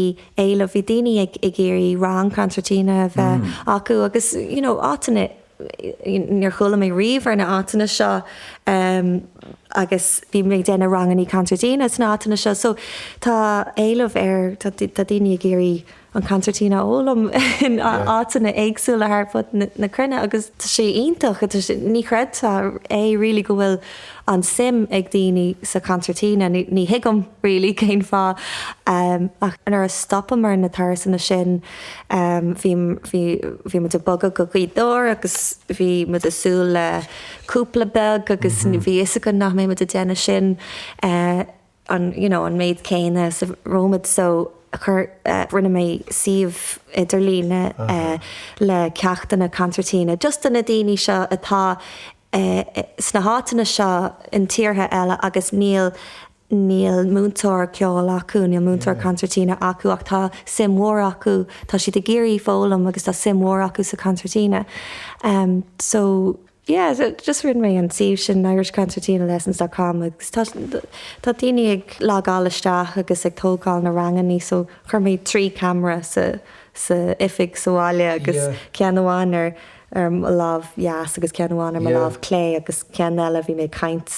éileamh bhí daoine ag ag iarraidh rang concertina a bheith acu agus you know áiteanna níor chuala mé riamh ar na áiteanna seo agus bhí mé ag déanamh rangannaí concertina sna áiteanna seo so tá éileamh ar tá tá daoine ag iarraidh an concertina a fhoghlaim in áiteanna éagsúla thar fud na cruinne agus tá sé iontach, ní chreidfeá é really go bhfuil an suim ag daoine sa concertina, ní thuigim really cén fáth ach nuair a stopamar na turasanna sin bhí bhí bhí muid ag bogadh go Gaoth Dobhair agus bhí muid ag súil le cúpla beag agus bhí fhios againn nach mbeidh muid ag déanamh sin. an you know an méid céanna is a raibh muid so chuir rinne mé suíomh idirlíne le ceachtanna concertina just do na daoine seo atá sna háiteanna seo in tíortha eile agus níl níl múinteoir ceoil acu, níl múinteoir concertina acu ach tá suim mhór acu, tá siad ag iarraidh foghlaim agus tá suim mhór acu sa concertina. So Yeah, just rinne mé an suíomh sin irishconcertinalessons dot com agus tá tá daoine ag logáil isteach agus ag tógáil na rangannaí so chuir mé 3 camera sa sa oifig sa bhaile agus ceann amháin ar ar mo lámh dheas agus ceann amháin ar mo lámh clé agus ceann eile bhí mé ag caint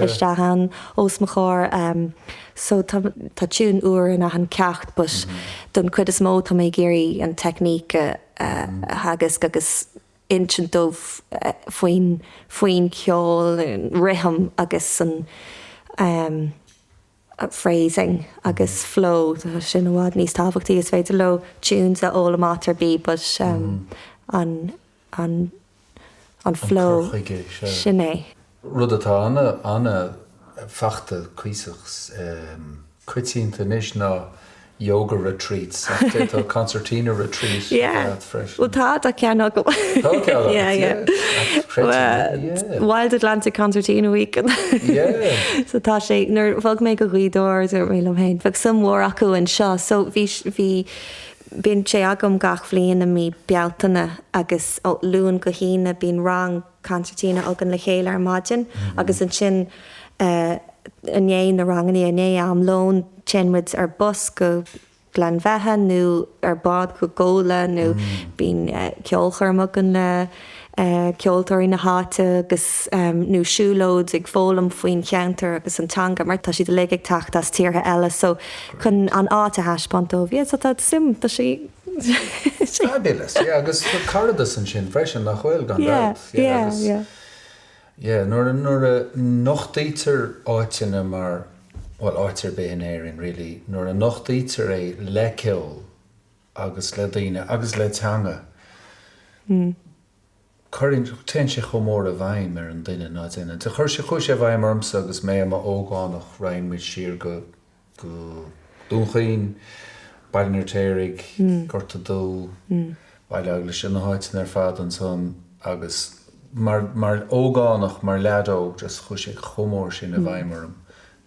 isteach ann os mo chomhair so tá tá tiún úr in achan ceacht but don chuid is mó tá mé ag iarraidh an technique a a theagasc agus insint dóibh faoin faoin cheol, an rithim agus an phrasing agus flow, tá sin i bhfad níos tábhachtaí, is féidir leo tunes a fhoghlaim áit ar bith but an an an flow, An cur chuige, sea. Sin é. Rud atá ana ana fachta cuíosach coitianta anois ná yoga retreats ach d'fhéadfá concertina retreat a bheith agat freisin. Bhuel tá, tá ceann agam. Tá ceann agat, yeah, yeah. Chreidfinn, yeah. Wild Atlantic Concertina Week. Yeah. So tá sé, nuair a bhog mé go Gaoth Dobhair dúirt mé liom féin, bheadh suim mhór acu anseo so bhí, bhí, bíonn sé agam gach bhliain i mí Bealtaine agus ó Luan go hAoine bíonn rang concertina againn le chéile ar maidin agus ansin i ndiaidh na ranganna, i ndiaidh am lóin, téann muid ar bus go Gleann Bheatha nó ar bád go Gabhla nó bíonn ceolchoirm againn le ceoltóirí na háite agus nó siúlóid ag foghlaim faoin cheantar agus an teanga mar tá siad uilig ag teacht as tíortha eile so chun an áit a thaispeáint dóibh. Yeah so tá suim, tá sé. Fabulous, yeah, agus tá caradas ansin freisin, nach bhfuil, gan Yeah, dabht. Yeah, yeah, agus yeah. yeah, nuair a, nuair a nochtaítear áiteanna mar. bhuel, áit ar bith in Éirinn really, nuair a nochtaítear é le ceol agus le daoine agus le teanga, cuireann, téann sé chomh mór i bhfeidhm ar an duine ná déanann. Chuir sé, chuaigh sé i bhfeidhm ormsa agus mé i m'ógánach, raghainn muid siar go, go Dún Chaoin, Baile an Fheirtéaraigh, Gort a' Dú, Baile Eaglais, na háiteanna ar fad ansan agus mar, mar ógánach, mar leaid óg just chuaigh sé chomh mór sin i bhfeidhm orm.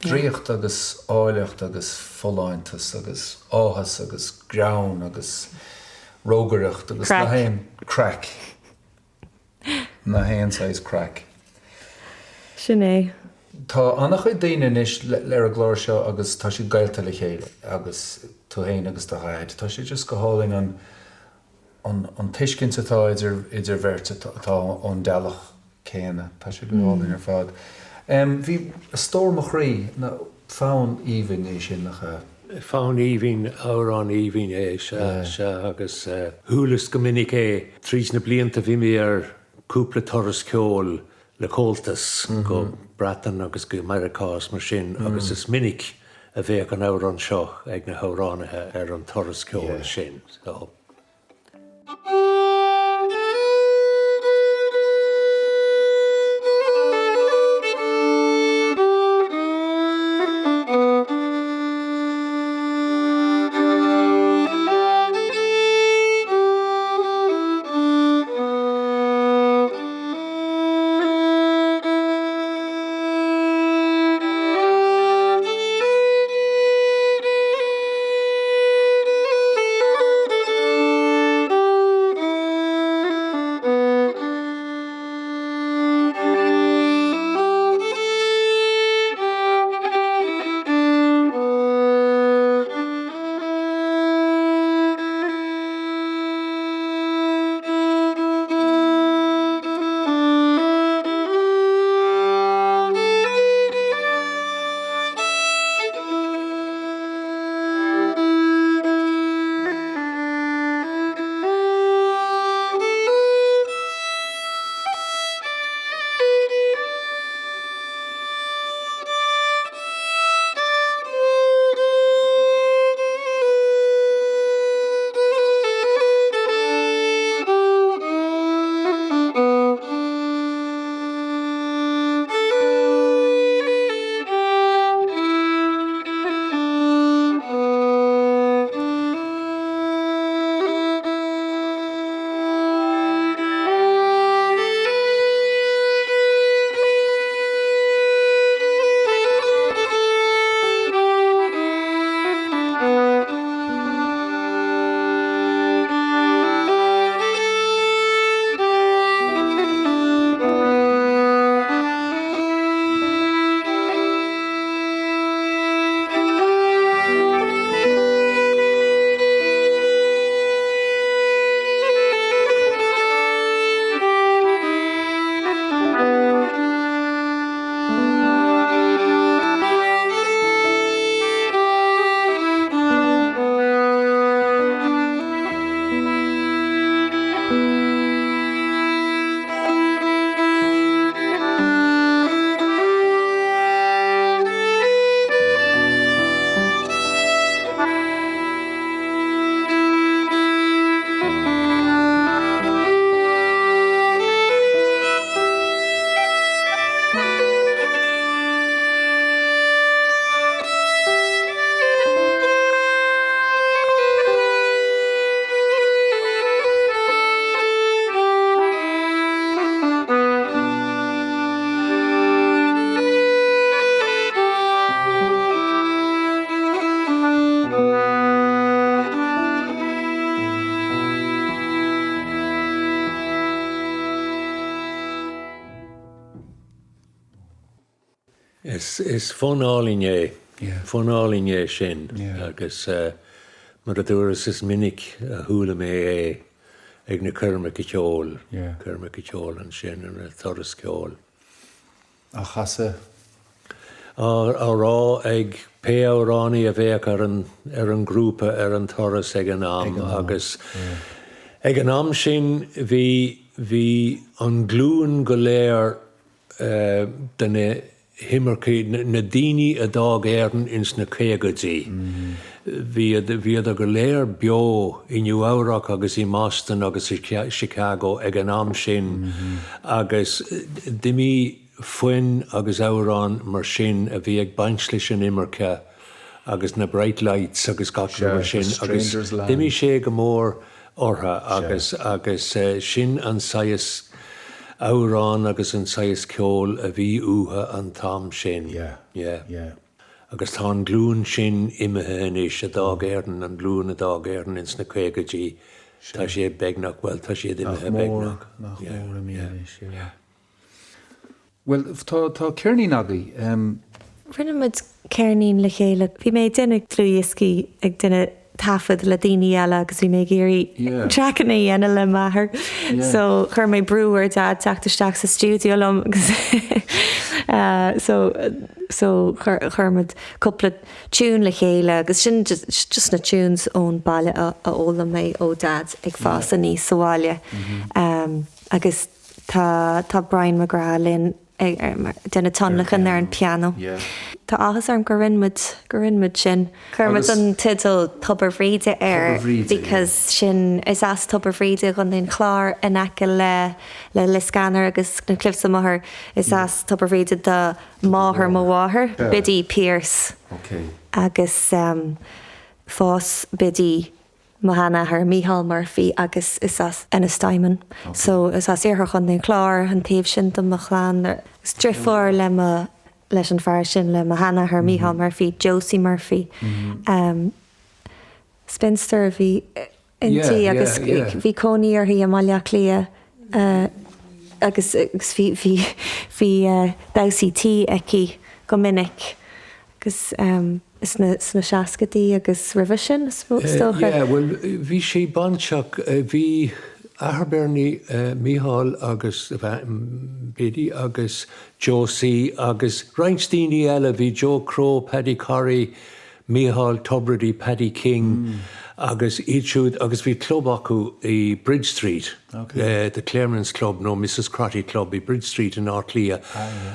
Draíocht agus áilleacht agus folláinteas agus áthas agus greann agus rógaireacht agus na haon craic. Na haon saghas craic. Sin é. Tá an-chuid daoine anois ar an gclár seo agus tá siad gaolta le chéile agus tú fhéin agus do dhaid. Tá sé just go hálainn an an an tuiscint atá idir idir bheirt atá ón dteaghlach céanna. Tá sé go hálainn ar fad. Bhí a stór mo chroí, fonn aoibhinn é sin nach ea? Fonn aoibhinn, amhrán aoibhinn é, sea, sea, agus chualas go minic é. Tríd na blianta bhí mé ar cúpla turas ceoil le Comhaltas go Breatain agus go Meiriceá is mar sin agus is minic a bheadh an amhrán seo ag na hamhránaithe ar an turas ceoil sin. So. Is fonn álainn é, fonn álainn é sin agus mar a dúras is minic a chuala mé é ag na coirmeacha ceoil, coirmeacha ceoil ansin, ar na turais ceoil. Á chasadh. Á rá ag pé amhránaí a bheadh ar an ar an ngrúpa ar an turas ag an am agus ag an am sin bhí bhí an glúin go léir de na. himircigh, na daoine a d'fhág Éirinn ins na caogaidí, bhíod, bhíodar go léir beo i New Eabhrac agus i mBoston agus i Chicago ag an am sin agus d'imigh foinn agus amhráin mar sin a bhí ag baint leis an imirce agus na Bright Lights agus gach rud mar sin agus d'imigh sé go mór orthu agus agus sin an saghas amhrán agus an saghas ceoil a bhí uathu an t-am sin. Yeah. Agus tá an glúin sin imithe anois a d'fhág Éirinn, an glúin a d'fhág Éirinn ins na caogaidí, tá sé beagnach, bhuel tá siad imithe beagnach. Nach mór, nach mór imithe anois, yeah. Bhuel, tá, tá ceirnín agaibh. Rinne muid ceirnín le chéile. Bhí mé ag déanamh dlúthdhioscaí, ag déanamh taifead le daoine eile agus bhí mé ag iarraidh traiceanna a dhéanamh le m'athair. So chuir mé brú ar Dad teacht isteach sa stiúideo liom agus so so chuir muid cúpla tune le chéile agus sin just na tunes ón baile a fhoghlaim mé ó Dad ag fás aníos sa bhaile. Agus Tá tá Brian McGrath linn ag déanamh tionlacan ar an pianó. Tá áthas orm gur rinne muid gur rinne muid sin. Chuir muid an teideal Tobar Bhríde air because sin is as Tobar Bhríde i gContae an Chláir in aice le le Liscannor agus na Cliffs of Moher. Is as Tobar Bhríde do máthair mo mháthar, Biddy Pearse. Agus phós Biddy mo sheanathair, Mícheál Murphy agus is as Ennistymon. So is as iarthar Chontae an Chláir, an taobh sin de mo chlann. Agus deirfiúr le mo, leis an fear sin, le mo sheanathair, Mícheál Murphy, Josie Murphy. Spinster a bhí inti agus bhí cónaí uirthi i mBaile Átha Cliath agus bhí, bhí, bhí damhsaí tí aici go minic. Agus sna seascaidí agus roimhe sin, is dócha? Yeah, bhuel, bhí sé bainteach, bhí athair Bernie, Mícheál agus Biddy agus Josie agus roinnt daoine eile, bhí Joe Crowe, Paddy Corry, Mícheál Tubridy, Paddy King agus iad siúd agus bhí club acu i Bridge Street, The Clareman's Club nó Mrs Crotty Club i Bridge Street in Áth Cliath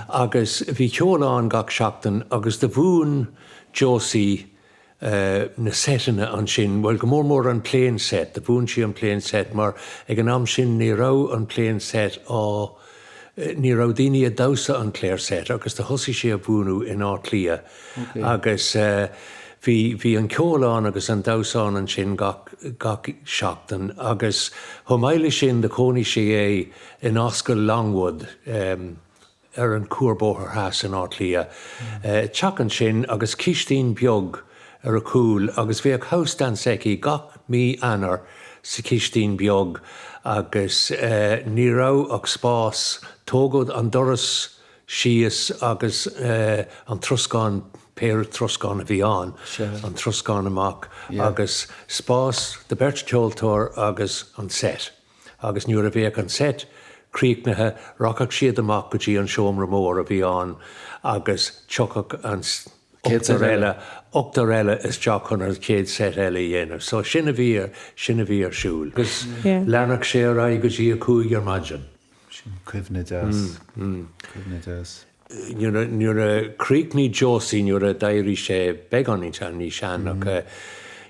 agus bhí ceol ann gach seachtain agus do mhúin Josie na seiteanna ansin, bhuel go mór mór an plain set, do mhúin sí an plain set mar ag an am sin ní raibh an plain set á, ní raibh daoine ag damhsa an plain set agus do thosaigh sí a mhúineadh in Áth Cliath agus bhí, bhí an ceol ann agus an damhsa ann ansin gach, gach seachtain agus chomh maith le sin do chónaigh sé é in Ascaill Longwood ar an Cuarbhóthar Theas in Áth Cliath, teach ansin agus cistín beag ar a cúl agus bheadh house dance aici gach mí Eanáir sa chistín beag agus ní raibh ach spás, tógadh an doras síos agus an troscán, péire troscán a bhí ann, an troscán amach agus spás do beirt ceoltóir agus an set. Agus nuair a bheadh an set críochnaithe rachadh siad amach go dtí an seomra mór a bhí ann agus tiocfadh an ochtar eile, ochtar eile isteach chun an chéad set eile a dhéanamh. So sin a bhí ar, sin a bhí ar siúl. Agus leanfadh sé ar aghaidh go dtí a cúig ar maidin. Sin cuimhne deas. Cuimhne deas. Nuair a chríochnaigh Josie, nuair a d'éirigh sé beagáinín sean, ní sean ach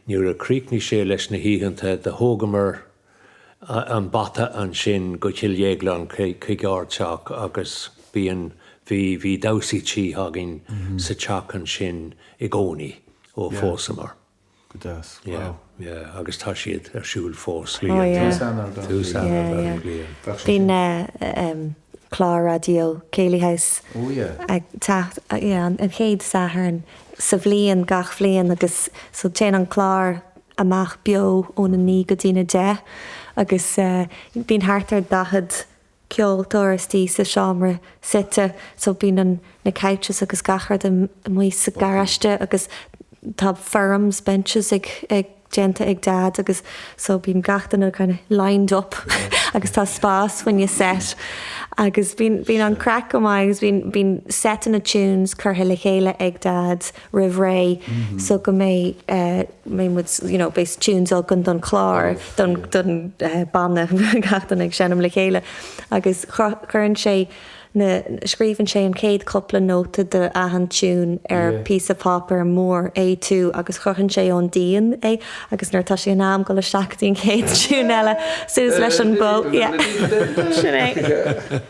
nuair a chríochnaigh sé leis na hoícheanta, do thógamar an bata ansin go Cill Dhéagláin chuig ár dteach agus bíonn, bhí, bhí damhsaí tí againn sa teach ansin i gcónaí ó phósamar. Go deas. Wow. Yeah, agus tá siad ar siúl fós. Oh yeah. Tús Eanáir gach Tús Eanáir gach bliain. Bíonn clár raidió Céilí House Oh yeah. ag teacht yeah an chéad Satharn sa bhliain gach bhliain agus so téann an clár amach beo óna 9 go dtína 10 agus bíonn thart ar 40 ceoltóir istigh sa seomra suite so bíonn an na couches agus gach rud amuigh sa garáiste agus tá forums, benches ag ag déanta ag Dad agus so bíonn gach duine kind of lined up agus tá spás fá choinne set agus bíonn bíonn an craic go maith agus bíonn bíonn setanna tunes curtha le chéile ag Dad roimh ré so go mbeidh mbeidh muid you know beidh tunes againn don chlár don don banna gach duine ag seinm le chéile agus cuireann sé na. na, scríobhann sé an chéad cúpla nóta de achan tiún ar píosa páipéir mór A2 agus crochann sé ón díon é agus nuair atá sé in am dul isteach go dtí an chéad tiún eile suas leis an bó, yeah. Sin é.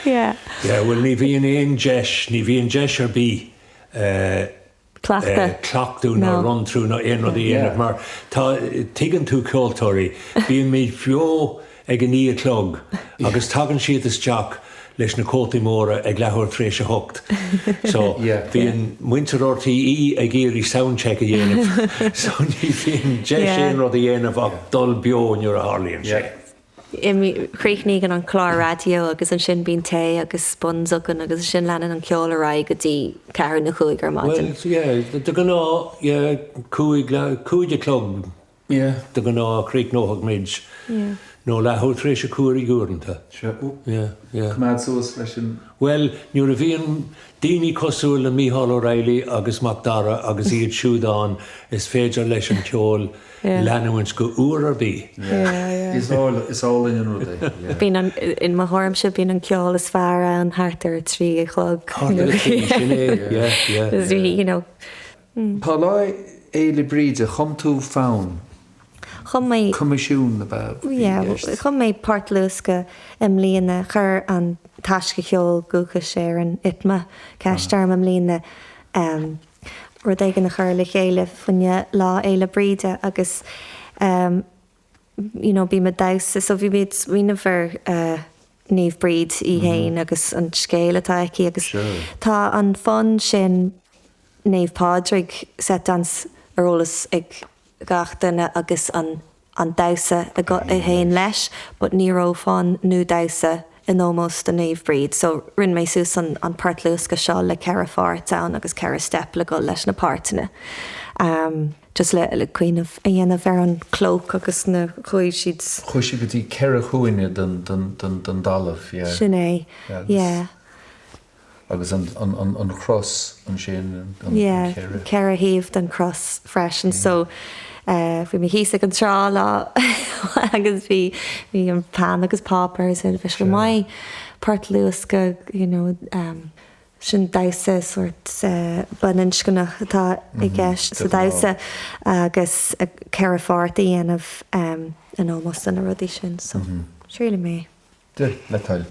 Yeah. Yeah, bhuel ní bhíonn aon deis, ní bhíonn deis ar bith eh, Cleachtadh. cleachtadh ná run through ná aon rud a dhéanamh mar tá, tuigeann tú ceoltóirí, bíonn muid beo ag a 9 a chlog agus tagann siad isteach leis na cótaí móra ag leathuair tar éis a hocht. So bíonn muintir RTÉ ag iarraidh sound check a dhéanamh so ní bhíonn deis aon rud a dhéanamh ach dul beo nuair a tharlaíonn sé. Críochnaíonn an clár raidió agus ansin bíonn tae agus buns againn agus ansin leanann an ceol ar aghaidh go dtí ceathrú nó chúig ar maidin. Bhuel, yeah, de ghnáth, yeah, cúig, cúig a chlog, yeah, de ghnáth críochnóidh muid, yeah, nó leathuair tar éis a cúig uaireanta. Sure. Yeah, yeah. Coimeád suas leis an. Bhuel, nuair a bhíonn daoine cosúil le Mícheál O'Reilly agus Mac Dara agus iad siúd ann, is féidir leis an cheol leanúint go uair ar bith. Is álainn an rud é. Bíonn an, in mo thuairimse, bíonn an ceol is fearr ann thart ar a trí a chlog. Thart ar a trí, sin é, yeah, yeah. You know. Tá Lá Fhéile Bríde, chum tú fonn. Chum mé. Coimisiún ab ea bhí i Yeah, gceist. chum mé port luasctha i mbliana. Chuir an Taisce Cheoil Dhúchais Éireann, ITMA, ceist orm i mbliana. rud éigin a chur le chéile fá choinne Lá Fhéile Bríde agus you know bím ag damhsa so bhí mé ag smaoineamh ar Naomh Bríd í fhéin agus an scéal atá aici agus tá an fonn sin Naomh Pádraig set dance ar eolas ag gach duine agus an an damhsa a théann leis but ní raibh fonn nó damhsa in ómós do Naomh Bríd so rinne mé suas an an port luasctha seo le ceithre pháirt ann agus ceithre step le dhul leis na páirteanna um just le le cuimhneamh a dhéanamh ar an clóc agus na chuaigh siad Chuaigh siad go dtí ceithre chúinne den den den den dtalamh yeah. Sin é yeah. Agus an chros ansin, an Yeah, ceithre. ceithre thaobh den chros freisin. So bhí mé thíos ag an trá lá agus bhí bhí an peann agus páipéar is bhí sé go maith port luasctha, you know, sin damhsa sórt baininscneach atá i gceist sa damhsa agus ceithre pháirt a dhéanamh in ómós do na rudaí sin. So thriailfidh mé. Le toil.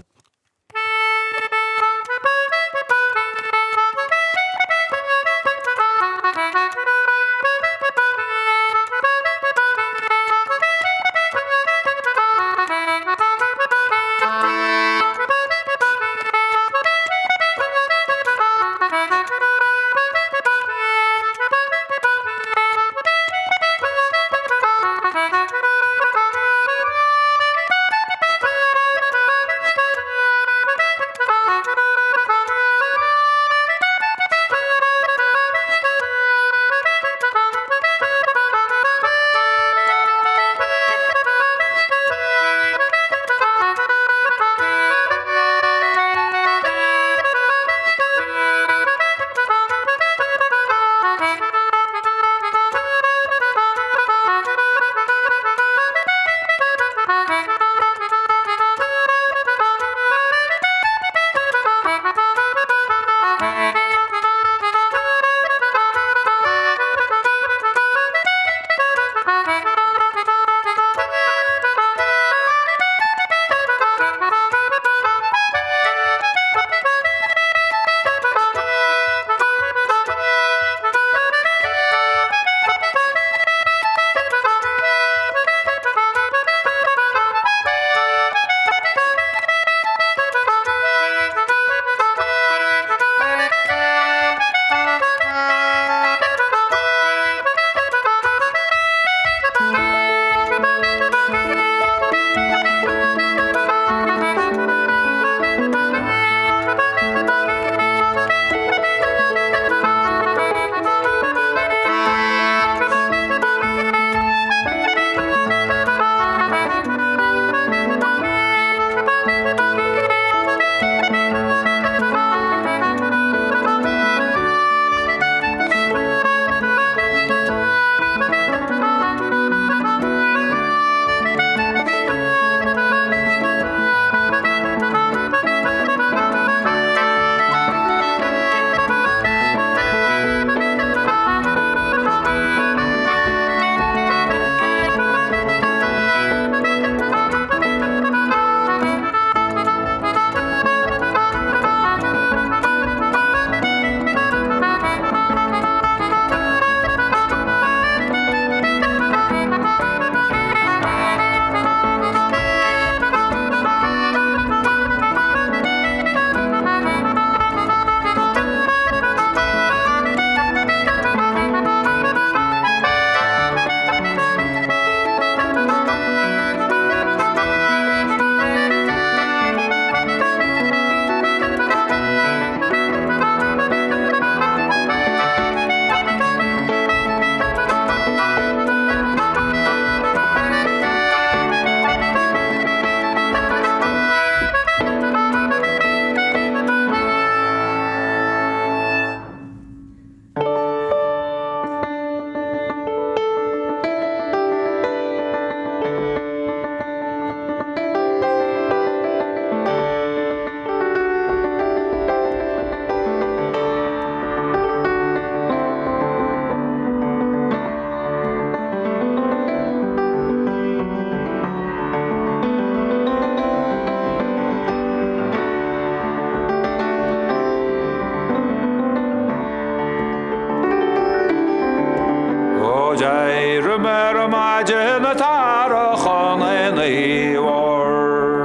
D'éirigh mé ar maidin ag tarrac chun aonaigh mhóir.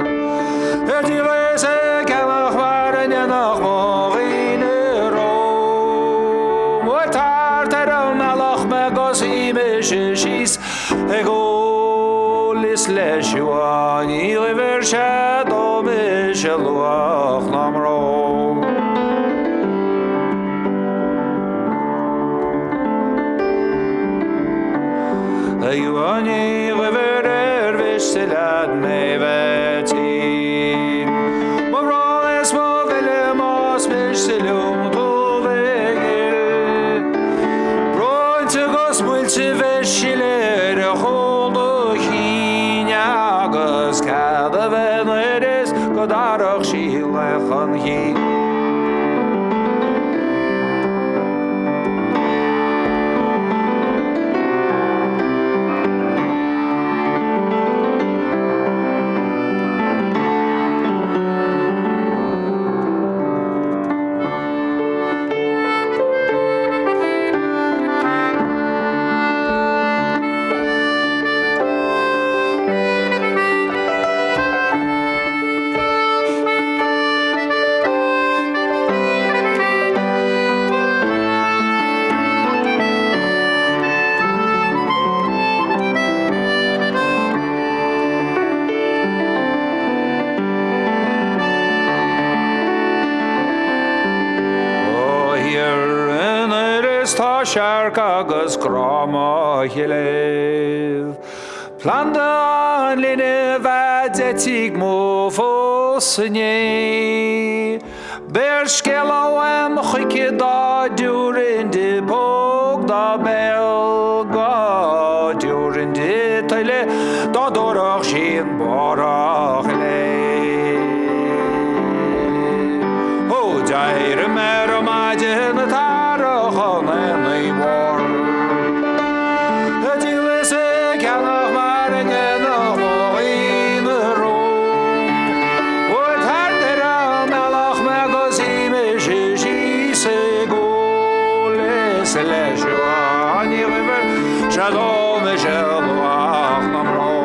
Ag díol is ag ceannach mar a ndéanfadh mo dhaoine romham. Ag thart ar an mbealach mé 'gus shuigh mise síos ag ól is le Siuán Ní Dhuibhir 'sea d'ól mise luach na mbrón. A Shiuán Ní Dhuibhir ar mhiste leat mé bheith tinn. Mo bhrón is mo bhile más miste liom tú bheith gil. Breoite 'gus buailte bheith sileadh ar chúl do chinn agus cead a bheith nuair is go dtarrach sí laoch an chinn. Ó thiar in Iorras tá searc agus grá mo chléibh. Planda an linbh a d'eitigh mo phósadh inné. Beir scéala uaim chuici dá dtabharfainn di póg dá béal, dá dtabharfainn di tuilleadh dá dtabharfadh sí an bárach léi. Ó d'éirigh mé ar maidin ag tarrac chun aonaigh mhóir. Ag díol is ag ceannach mar a ndéanfadh mo dhaoine romham. Ag thart ar an mbealach mé 'gus shuigh mise síos ag ól is le Siuán Ní Dhuibhir 'sea d'ól mise luach na mbrón.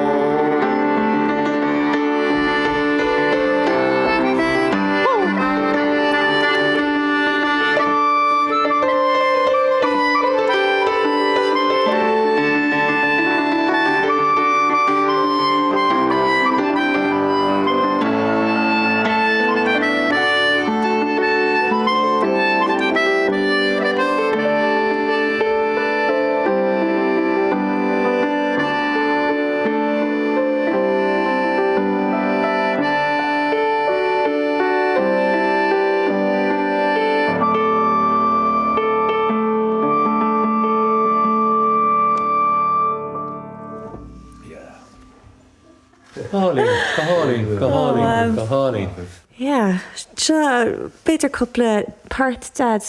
Go hálainn, go hálainn, go hálainn, go hálainn. Yeah, seo b'fhéidir cúpla port Dad.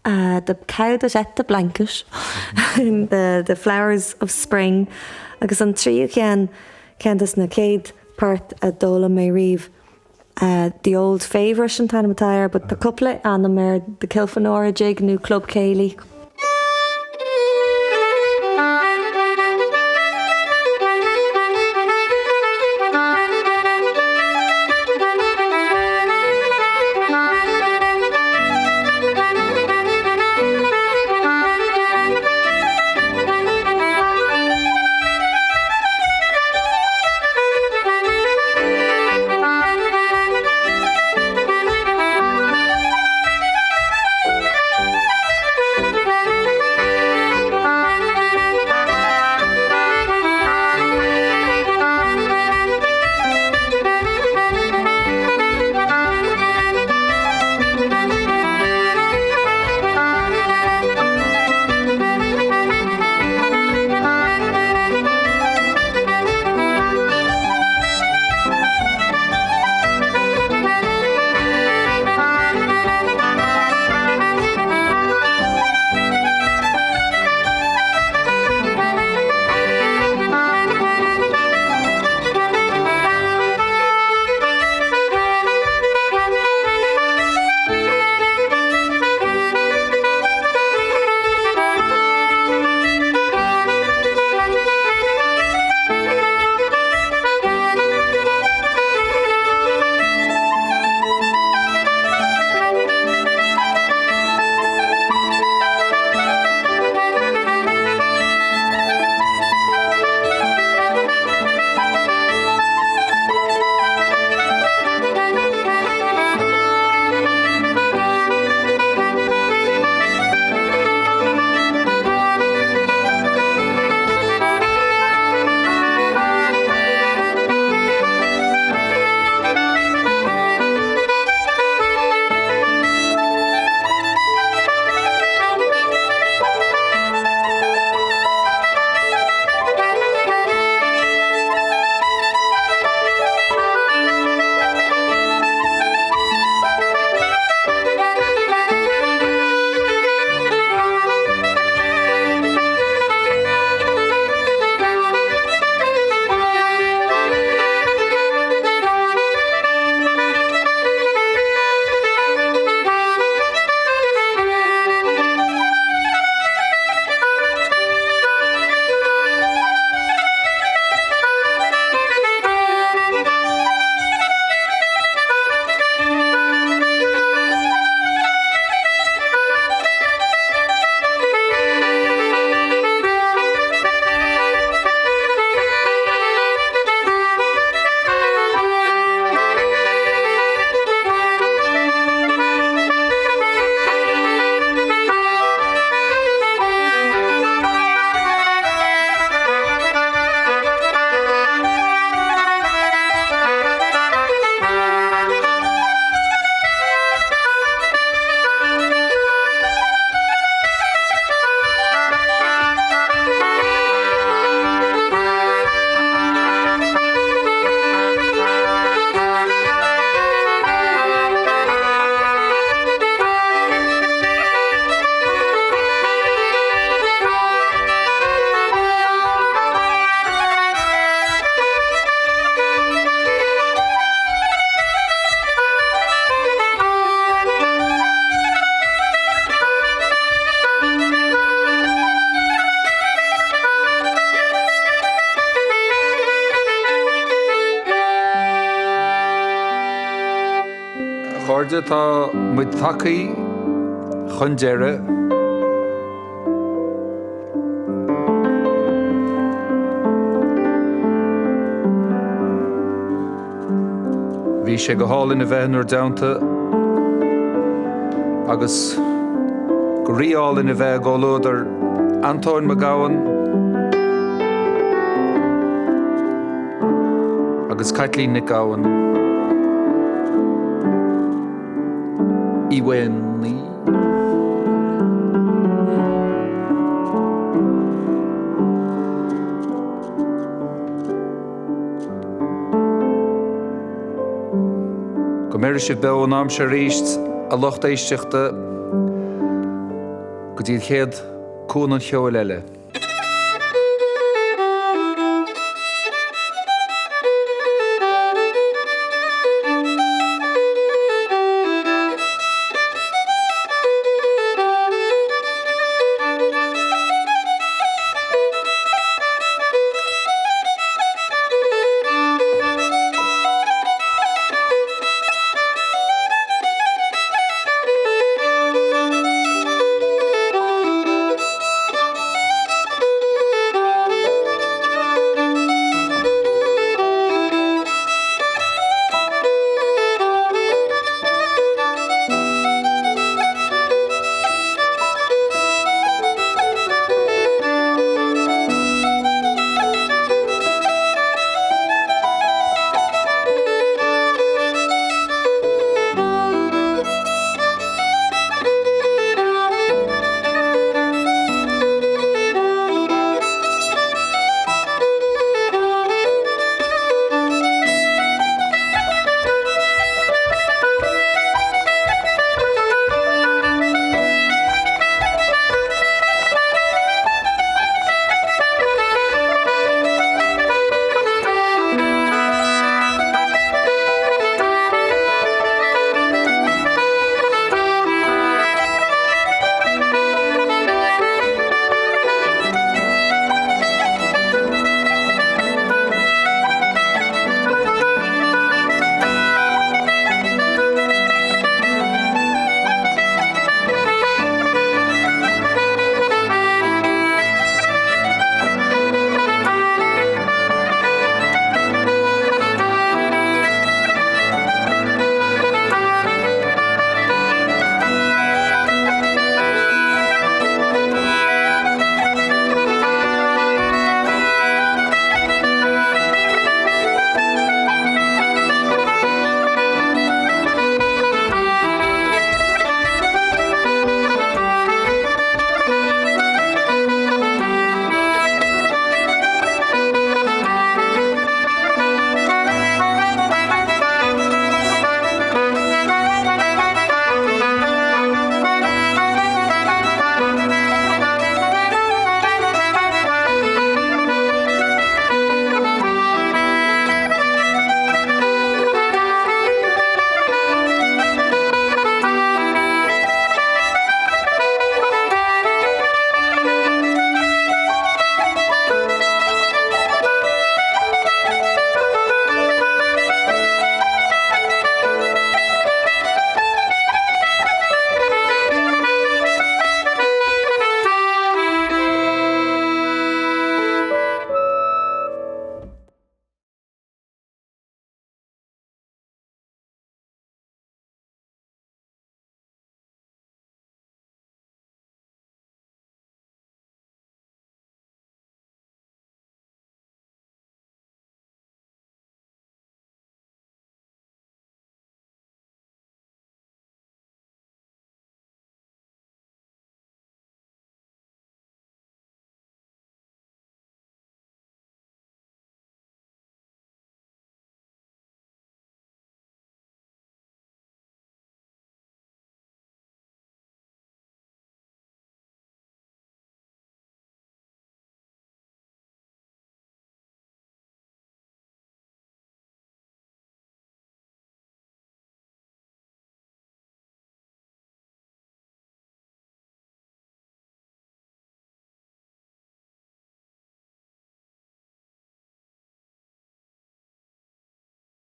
The Cow That Ate the Blanket, The Flowers of Spring agus an tríú ceann, ceann des na chéad port a d'fhoghlaim mé riamh, The Old Favourite an t-ainm atá air but tá cúpla ainm air, The Kilfenora Jig nó Club Céilí. chairde, tá muid tagtha chun deiridh. Bhí sé go hálainn a bheith in bhur dteannta agus go rí-álainn a bheith i gcomhluadar Antóin Mac Gabhann agus Caitlín Nic Gabhann Uí Mhaonaigh. Go mbeire sibh beo an am seo arís, a lucht éisteachta, go dtí an chéad Cuan an Cheoil eile.